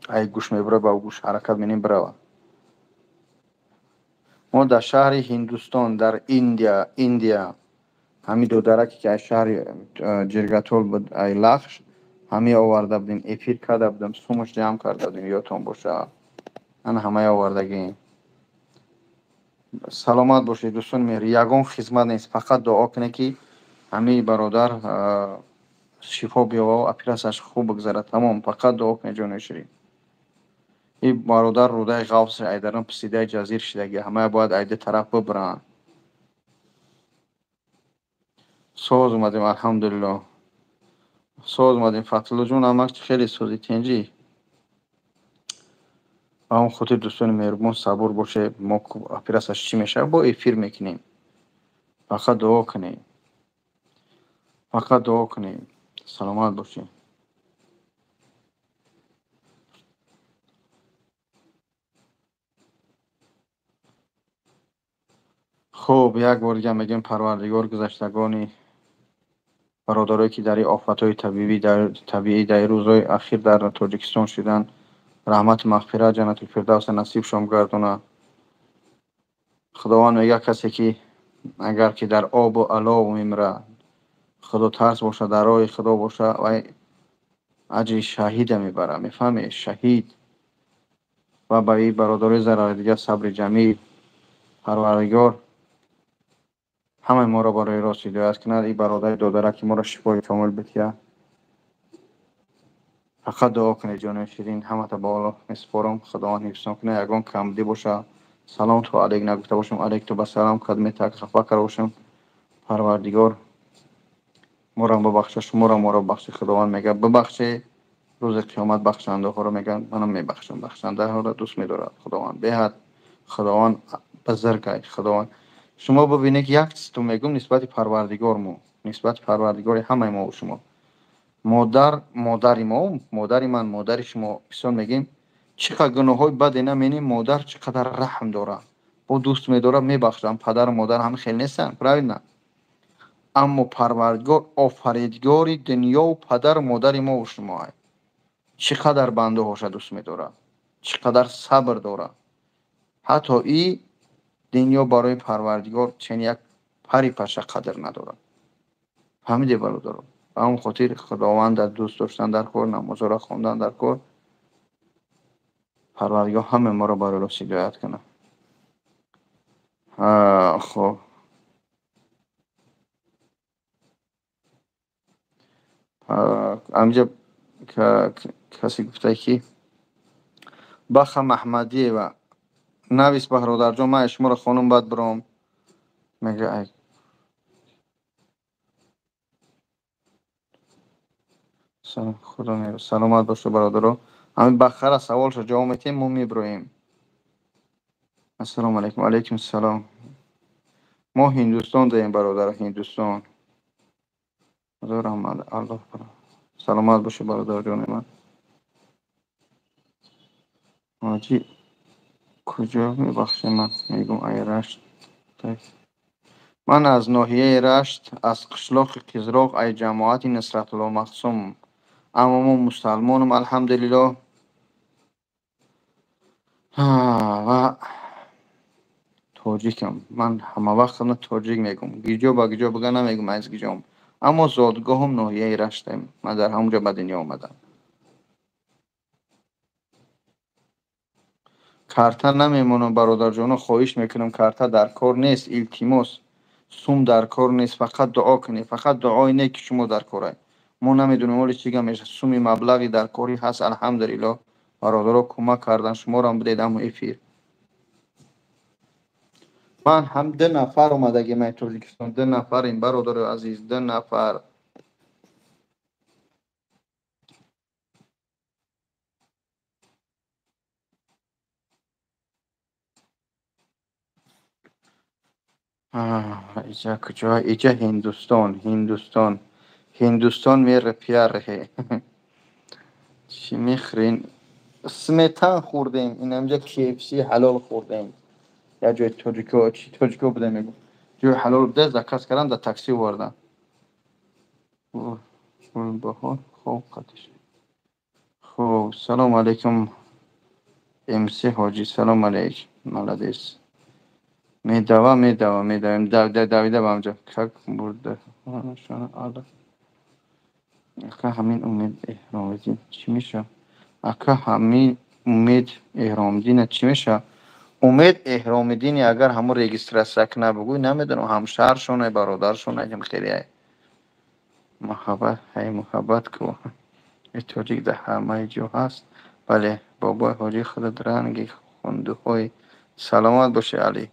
ай гӯш мебура, ба гӯш ҳаракат менем бирава. Мо дар шаҳри Ҳиндустон, дар Индия, Индия ҳамин додараке ки аз шаҳри Ҷиргатол буд, ай Лахш, ҳамин оварда будем, эфир карда будем, сумаш ҷамъ карда будем, ёдтон бошад. Ана ҳамаи овардагӣ. Саломат бошед дӯстони меҳр, ягон хизмат нест, фақат дуо кунед ки ҳамин бародар шифо биёвад, оператсияш хуб бигзарад. Тамом, фақат дуо кунед ҷонои ширин. Ин бародар рӯдаи ғафс айдарон писидаи ҷазир шидаги, ҳамая бояд айда тараф бибаранд. Соз омадем, алҳамдулиллоҳ. Соз омадем, Фатҳуллоҷон, амак хеле сози тинҷӣ. Ба он хотир, дӯстони меҳрубон, сабур боше. Мо оператсияш чӣ мешавад, бо эфир мекунем. Фақат дуо кунем, фақат дуо кунем. Саломат бошед. Хуб, як бор дига мегӯем, Парвардигор гузаштагони бародарое, ки дар ин офатҳои табиӣ дар рӯзҳои ахир дар Тоҷикистон шуданд, раҳмату мағфират, ҷаннатул фирдавса насибшон гардонад. Худованд мегӯяд, касе ки агар ки дар обу алов мемирад, худотарс бошад, дар роҳи Худо бошад, вай аҷри шаҳида мебарад. Мефаҳмед? Шаҳид. Ва ба ин бародарои зарардида сабри ҷамил. Парвардигор ҳамаи моро барои рост ҳидоят кунад. Ин бародари додараки моро шифои комил бидиҳад. Фақат дуо кунед, ҷонои ширин. Ҳамата ба Аллоҳ месупорам. Худованд ҳифзтон кунад. Ягон камбудӣ боша, салом ту алейк нагуфта бошам, алейк ту ба салом кадме так хафа карда бошам, Парвардигор моро бибахша, шуморо моро бибахши. Худованд мегӯяд, бибахше, рӯзи қиёмат бахшандаҳоро мегӯянд, манам мебахшам. Бахшандаҳоро дӯст медорад Худованд беҳад. Худованд бузургай. Худованд, шумо бибинед, ки як чиз ту мегӯм нисбати Парвардигор, мо нисбати Парвардигори ҳамаи мо шумо. Модар, модари мо, модари ман, модари шумо, бисёр мегӯем, чӣ қадр гуноҳҳои баде наменем, модар чӣ қадар раҳм дорад, бо дӯст медорад, мебахшад. Падару модар ҳама хел нестанд, правильно? Аммо Парвардигор, офаридгори дунёву падару модари мову шумо, чӣ қадар бандаҳоша дӯст медорад, чӣ қадар сабр дорад. Ҳатто и дунё барои Парвардигор чен як пари паша қадр надорад. Фаҳмиде, бародаро? Ба он хотир Худованда дӯст доштан дар кор, намозҳоро хондан дар кор. Парвардигор ҳама моро барои рост ҳидоят кунад. Хоб, ҳаминҷа касе гуфта, ки Баха Маҳмадиева навис, бародарҷон, ман шуморо хонум, баъд биром. Мега, худо саломат бошу, бародаро. Ҳамин Бахара саволшо ҷавоб метиҳем, мо мебироем. Ассалому алайкум. Алайкум салом. Мо Ҳиндустон даем, бародар, Ҳиндустон. Худо раҳмат, Аллоҳ саломат бошу, бародарҷони ман. Ҳоҷӣ куҷо? Мебахшед, ман мегӯм, ай Рашт. Ман аз ноҳияи Рашт, аз қишлоқи Қизроқ, ай ҷамоати Нусратулло Махсум, аммо мо мусалмонам, алҳамдулиллоҳ, ва тоҷикам. Ман ҳамавақт худро тоҷик мегӯм, гиҷо ба гиҷо бига намегӯм аз гиҷом, аммо зодгоҳам ноҳияи Раштем, ман дар ҳамон ҷо ба дунё омадам. Карта намемонам, бародарҷоно, хоҳиш мекунам, карта дар кор нест, илтимос, сум дар кор нест, фақат дуо кунед, фақат дуои нек ки шумо дар корай. Мо намедонем оли чӣ гап мешавад, суми маблағи дар корӣ ҳаст, алҳамдулиллоҳ, бародаро кӯмак кардан, шуморам бидед ҳамо эфир. Ман ҳам 2 нафар омадагим ай Тоҷикистон, 2 нафарем, бародарои азиз, 2 нафар. Иҷа куҷо? Иҷа Ҳиндустон, Ҳиндустон, Ҳиндустон мере пяр хе. Чӣ мехӯрен? Сметан хӯрдем, инамҷа KFC ҳалол хӯрдем. Як ҷои тоҷико, чи тоҷико буда мегӯ. Ҷои ҳалол буда, заказ кардам, дар такси овардам. Баҳор хоб қатиш. Хоб, салом алейкум. МС Ҳоҷӣ, салом алейк. Молодец. Медава, медава, медавем. Давида ба ҳамҷа. Как бурда? Ака, ҳамин Умед Эҳромиддин чӣ мешавад? Ака, ҳамин Умед Эҳромиддина чӣ мешавад? Умед Эҳромиддини агар ҳамон регистратсия кунад, бугӯй, намедонам, ҳамшаҳршоне, бародаршоне, ҳам хеле муҳаббат, ҳай муҳаббат ку. Тоҷик дар ҳамаи ҷо ҳаст. Бале, бобои ҳоҷӣ, худат ранги хундуҳои. Саломат бошӣ, Алӣ.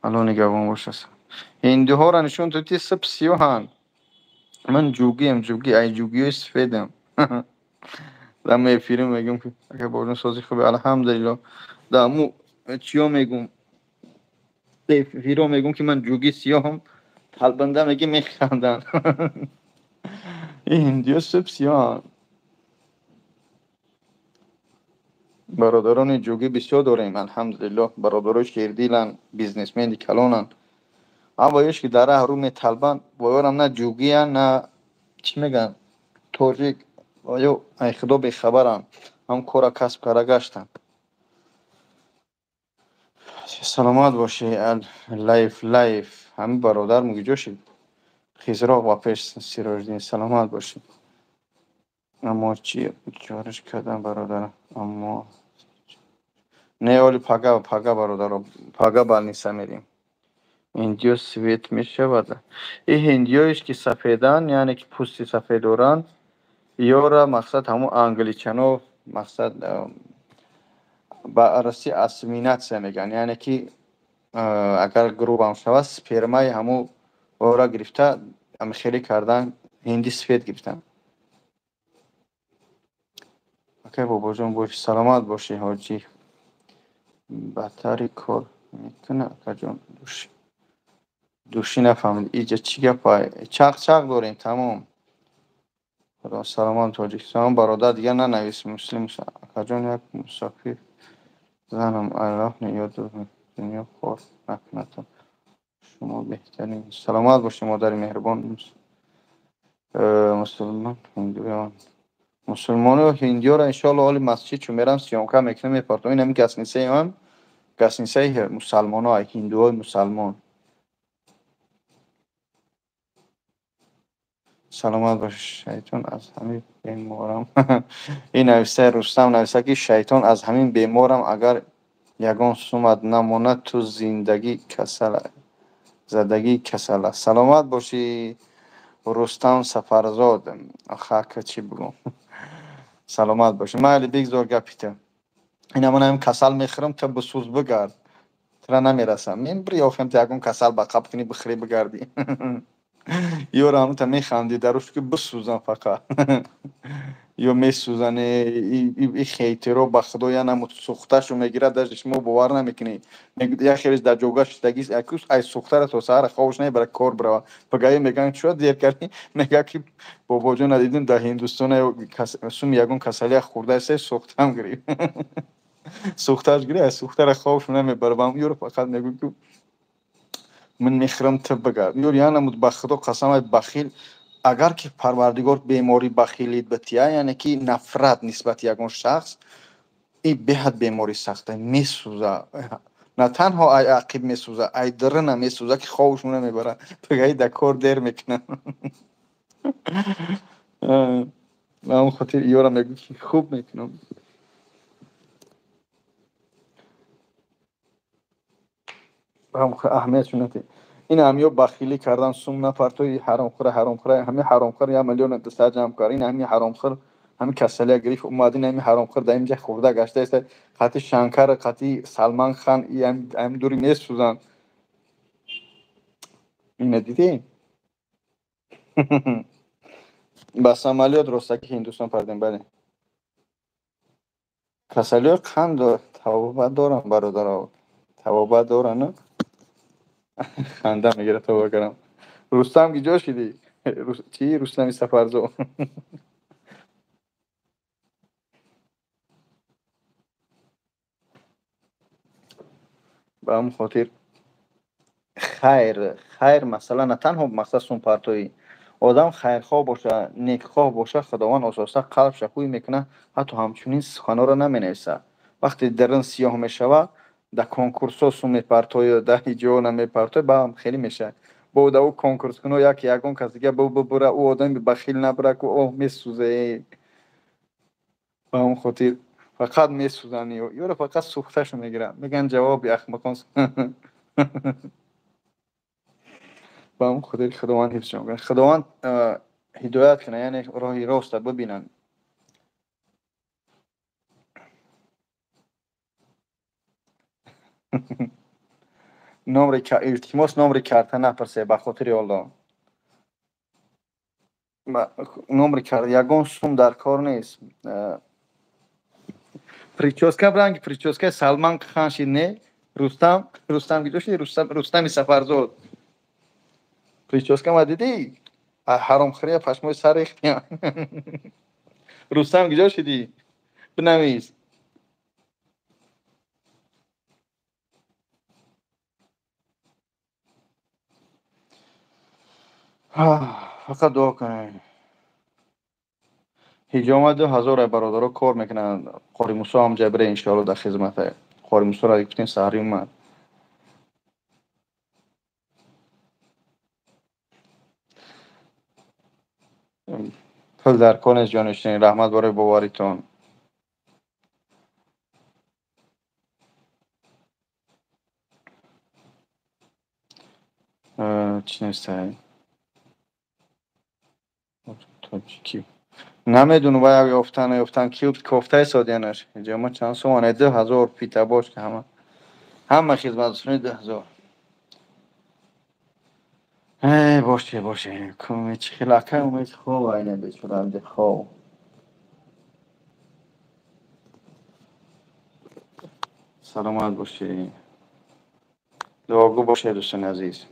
Аллоҳ нигаҳбон бошад. Ҳиндуҳоро нишон додӣ, сиб сиёҳанд. Ман ҷугиам, ҷуги, ай ҷугиҳои сафедам. Дар эфирим мегӯм ки ака бобоҷон сози хуби, алҳамдулилло. Дар аму чиё мегӯм, эфиро мегӯм ки ман ҷуги сиёҳам, талбанда меги механданд. Ин ҳиндиё суб сиёҳанд. Бародарони ҷугӣ бисёр дорем, алҳамдулилло. Бародарои шердиланд, бизнесмени калонанд. Аммо еш ки дар раҳ рӯ металбанд, боёрам на ҷугиянд, на чӣ мегӯянд, тоҷик, ё ай худо бехабаранд, ҳам кора касб карда гаштанд. Саломат бошӣ. Лайф лайф ҳамин бародар мугиҷо шид? Хизроқ ба пеш Сироҷиддин, саломат бошӣ. Аммо чӣ чориш кардам бародарам? Аммо не, оли пага, пага бародаро, пага балниса мерем. Индиё свет мешавад. И ҳиндиёеш ки сафеданд, яъне ки пӯсти сафед доранд, ёра мақсад ҳамун англичано мақсад ба арасӣ ассимилятсия мегӯянд, яъне ки агар грубам шавад, спермаи ҳамун ора гирифта хеле кардан, ҳинди сфед гирифтан. Акай бобоҷон бошӣ, саломат бошӣ. Ҳоҷӣ баттари кор мекунад, акаҷон. Души души нафаҳмид иҷа чӣ гапа? Чақ чақ дорем, тамом. Худо саломат Тоҷикистон. Бародар, дигар нанавис. Муслим акаҷон, як мусофир занам, Аллоҳ ёду дунё хор накунад, шумо беҳтарин. Саломат бошӣ, модари меҳрубон. Мусулмон ҳиндуён, мусулмону ҳиндиёро иншоалло оли масҷид чун мерам, съёмка мекунам, мепартом. Ин ҳамин гасницаи гасницаи мусалмоно, ҳиндуҳои мусалмон. Саломат бош. Шайтон аз ҳамин беморам. Ин нависаи Рустам нависа ки шайтон аз ҳамин беморам, агар ягон сумат намонад, ту зиндагӣ касал, задагӣ касал аст. Саломат бошӣ, Рустам Сафарзод. Хака чӣ бигӯм, саломат бошӣ. Майли, бигзор гапита. Ина ман ҳамин касал мехӯрам, ту бисӯз, бигард, тура намерасам. Мебри охем, ту ягон касал ба қаб кунӣ, бихӯрӣ, бигардӣ. Ёра ҳамта механдӣ даруш ки бисӯзам фақат. Ё месӯзане и хейтеро, ба худо я намуд сӯхташу мегирад, даже шумо бовар намекунӣ. Як хелеш дар ҷога шидагист, акус ай сӯхтара то саҳара хобаш намебара, кор бирава. Пагаи мегӯянд, чӯ дер кардӣ? Мега ки бобоҷона дидим, дар Ҳиндустон суми ягон касалия хӯрдаиста, сӯхтам гирифт. Сӯхташ гирифт, ай сӯхтара хобаш намебара. Ёро фақат мегӯ ки ман мехӯрам, ту бигард. Ёр я намуд, ба худо қасам, ай бахил, агар ки Парвардигор беморӣ бахилит бития, яъне ки нафрат нисбати ягон шахс, и беҳад беморӣ сахта, месӯза. На танҳо ай ақиб месӯза, ай дирина месӯза, ки хобаш намебара, пагаи дар кор дер мекунад. Ба ҳамон хотир ёра мегӯ ки хуб мекунам. Аҳамиятшо надиҳ. Ин ҳамё бахилӣ кардан, сум напартои, ҳаромхӯра, ҳаромхӯра, ҳами ҳаромхӯр як миллион дусад ҷамъ кард. Ин ҳами ҳаромхӯр ҳами касалия гирифт омад. Ин ҳами ҳаромхӯр дар инҷа хӯрда гаштааст, қати Шанкар, қати Салман Хан, ҳами дури месӯзанд. Ина дидӣ? Ба самолёт ростаки Ҳиндустон пардем, бале. Касалиҳо қанд тавба доранд, бародаро, тавба доранд. Ханда мегирад, тавба кардам. Рустам, киҷо шидӣ? Чӣ, Рустами Сафарзо? Ба ҳамон хотир хайр, хайр, масъала на танҳо мақсад сумпартоӣ. Одам хайрхоҳ боша, некхоҳ боша, Худованд ососта қалбша ҳуй мекунад, ҳатто ҳамчунин суханҳоро наменависад. Вақте дарин сиёҳ мешавад, дар конкурсҳо сум мепартоё, дар ҳиҷо намепартоё, баъам хеле мешавад. Бо дар ӯ конкурскуно як ягон кас дига бубура, ӯ одами бахил набура ку, оҳ, месӯзе. Ба ҳамон хотир фақат месӯзанд, ёро фақат сӯхташу мегиранд, мегӯянд ҷавоби ахмақон. Ба ҳамон хотир Худованд ҳифзшон кунад, Худованд ҳидоят кунад, яъне роҳи роста бибинанд. Номри, илтимос, номри карта напурсе, ба хотири Аллоҳ. Номри карта ягон сум дар кор нест. Прическа ранги прическа Салман Хан шид, не? Рустам, Рустам гидо шид, Рустам, Рустами Сафарзод. Прическа ма дидӣ? Ҳаромхӯрия пашмои сар рехтия. Рустам гиҷо шидӣ? Бинавис. Фақат дуо кунед. Ҳиҷома 2000 бародаро кор мекунанд. Қори Мусо ҳам ҷабре иншоалло дар хизмата. Қори Мусоро гуфтем саҳри омад. Пул дар кор нест ҷонишин. Раҳмат барои боваритон. Чӣ нестае? Тоҷикӣ. Намедонам вай ёфтан наёфтан ки кофтаи содиянаш. Ҳиҷома чанд сомон? 2000 питабош ҳама. Ҳама хизматрасони 2000. Эй, боше, боше. Куме чӣ хел акай умед хоб айна бечора амҷа хоб. Саломат бошед. Дуогӯ бошед дӯстони азиз.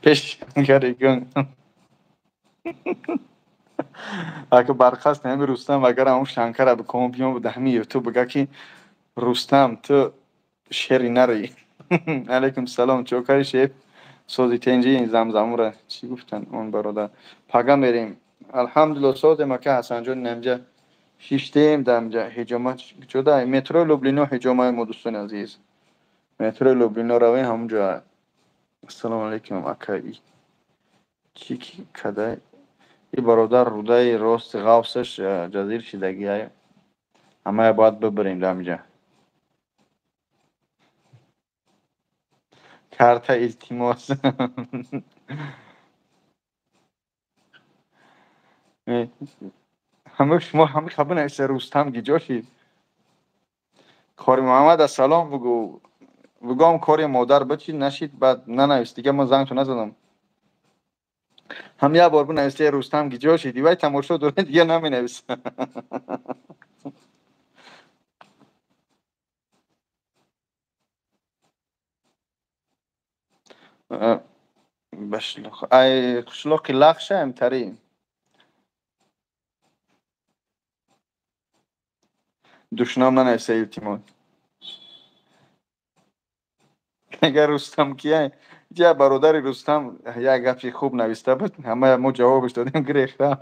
Пеш гаригун. Ака бархаст ҳами Рустам агар ҳамун Шанкара биком биём дар ҳами Ютуб бига ки Рустам ту шери нари. Алайкум салом чокари шеф сози тенҷи замзамура чӣ гуфтанд он бародар. Пага мерем. Алҳамдулилло созем ака Ҳасанҷон инамҷа шиштем дамҷа ҳиҷома ҷуда метрои Люблино ҳиҷомаи мо дӯстони азиз. Метрои Люблино равем ҳамунҷо. Ассалому алайкум ака. Чӣ кадай? И бародар рудаи рости ғафсаш ҷазир шидагиай. Ҳамая бояд бибирем дамҷа. Карта илтимос. Ҳама шумо ҳама хабар нависта Рустам гиҷо шид. Қори Муҳаммад ассалом бугӯ. Бугом кори модар бичид нашид баъд нанавист. Дига ман зангту назадам. Ҳам як бор бинависте Рустам гиҷо шид. Ивай тамошо доред дига наменависа. Ай қишлоқи Лахша амтари. Душном нанависа илтимос. Агар Рустам кия? Я бародари Рустам як гапи хуб нависта буд, ҳама мо ҷавобаш додем гирехта.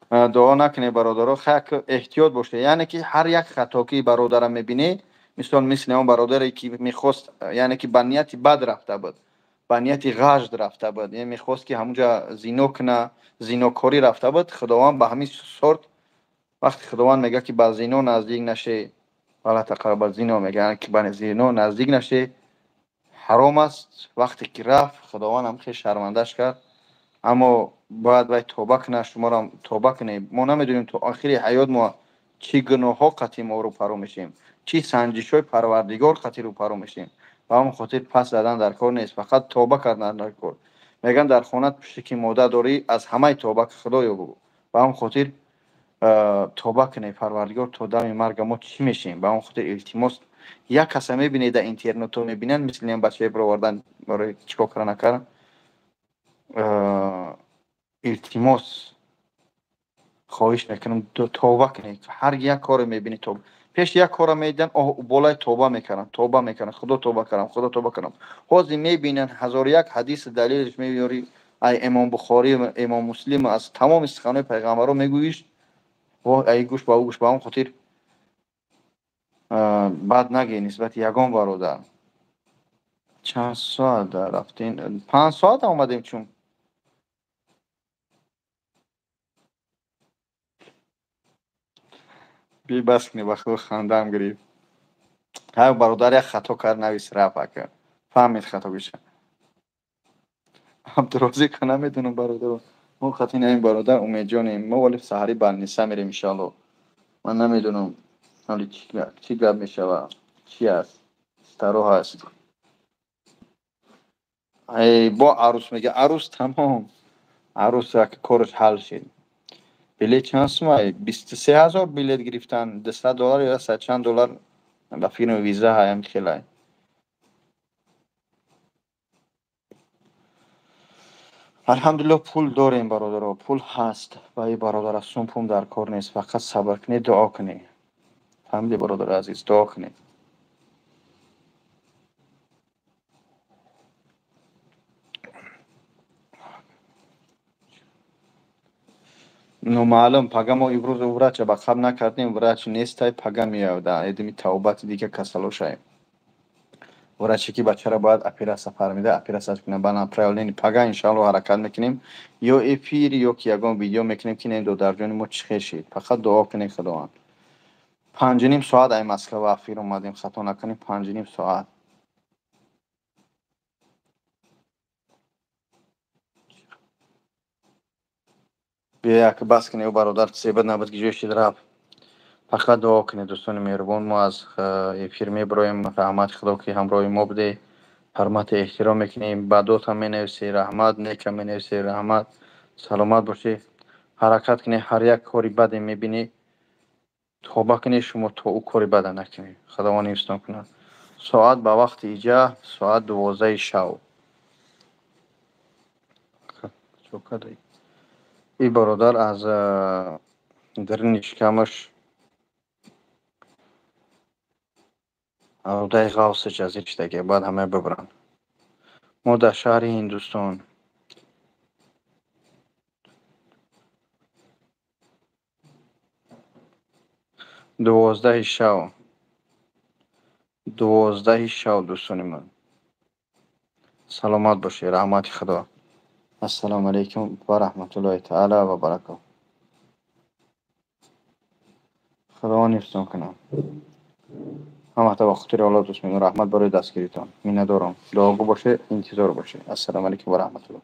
Дуо накунед бародаро, хак эҳтиёт бошед. Яъне ки ҳар як хатокии бародара мебинӣ, мисол мисли он бародаре ки мехост, яъне ки ба нияти бад рафта буд, ба нияти ғажд рафта буд, яъне мехост ки ҳамунҷа зино куна, зинокорӣ рафта буд, Худованд ба ҳамин сорт вақти Худованд мегӯяд ки ба зино наздик наше, вала тақраба зино мегӯяд ки ба зино наздик наше, ҳаром аст. Вақте ки рафт, Худованд ҳам хеле шармандаш кард. Аммо бояд вай тоба кунад, шуморо тоба кунед. Мо намедонем то охири ҳаёт мо чӣ гуноҳҳо қатъи мо рӯпарӯ мешем, чӣ санҷишҳои Парвардигор қатъи рӯпарӯ мешем. Ба ҳамон хотир пас задан дар кор нест, фақат тоба кардан дар кор. Мегӯянд дар хона пуште ки мода дорӣ, аз ҳамаи тоба Худоё бугӯ. Ба ҳамон хотир тоба кунед Парвардигор то дами марга мо чӣ мешем. Ба ҳамон хотир илтимос, як каса мебинед дар интернетҳо мебинанд, мисли ин бачаи бировардан барои чӣ кор кара накардан. Илтимос хоҳиш мекунам тоба кунед. Ҳар як коре мебинед тоба. Пеш як кора медиҳанд, болои тоба мекунанд, тоба мекунанд, Худо тоба кардам, Худо тоба кардам. Ҳозир мебинанд 1001 ҳадис далелش меёри, ай Имом Бухорӣ, Имом Муслим аз тамоми суханои пайғамбаро мегӯиш, ай гӯш ба ӯ гӯш. Ба он хотир бад нагӯй нисбати ягон бародар. Чанд соат рафтем? 5 соат омадем чун. Бибас кунед, ба Худо хандаам гирифт. Ҳар бародар як хато кард, навис рафт ака. Фаҳмид хатогиша. Абдурозиқ намедонам бародаро. Мо хати наим бародар Умедҷонем. Мо вале саҳари Барниса мерем иншоалло. Ман намедонам ҳали чӣ гап мешава, чӣ аст, старо ҳаст. Бо арӯс мега, арӯс тамом. Арӯс як кораш ҳал шид. Билет чанд сумай? 23 000 билет гирифтан, 200 доллар ё сад чанд доллар ба фикрам виза ҳаям хелай. Алҳамдулилло, пул дорем, бародаро, пул ҳаст. Ба и бародара сум пум дар кор нест, фақат сабр кунед, дуо кунед. Фаҳмиди, бародари азиз, дуо кунед. Номаълум, пага мо имрӯз врача ба қабл накардем, врач нестай, пага меояд. Эдими тавбати дига касалошай. Враче ки бачаро бояд оператсия фармида, оператсия кунад ба направление. Пага иншаалло ҳаракат мекунем, ё эфир, ё ки ягон видео мекунем, ки нем додарҷони мо чӣ хел шид. Фақат дуо кунед, Худованд. 5:30 соат ай Москва эфир омадем, хато накунем, 5:30 соат. Биё, як бас кунед, ӯ бародар себат набуд, ки ҷой шид, рафт. Фақат дуо кунед, дӯстони меҳрубон. Мо аз эфир мебироем. Раҳмати Худо, ки ҳамроҳи мо будед. Ҳурмату эҳтиром мекунем. Бадотам менависед, раҳмат, некам менависед, раҳмат. Саломат бошед. Ҳаракат кунед, ҳар як кори баде мебинед, тоба кунед, шумо то ӯ кори бада накунед. Худованд ҳифзтон кунад. Соат ба вақти иҷа соат 12 шав. И бародар аз даруни шикамаш рудаи ғавси ҷазир шидаги, бояд ҳамаи бибаранд. Мо дар шаҳри Ҳиндустон. 12 шав. 12 шав, дӯстони ман. Саломат бошед, раҳмати Худо. Ассалому алайкум ва раҳматуллоҳи таала ва баракатуҳ. Худованд ҳифзтон кунад. Ҳамата ба хотири Аллоҳ дӯст медорам. Раҳмат барои дастгиритон. Миннатдорам. Дуогӯ бошед, интизор бошед. Ассалому алайкум ва раҳматуллоҳ.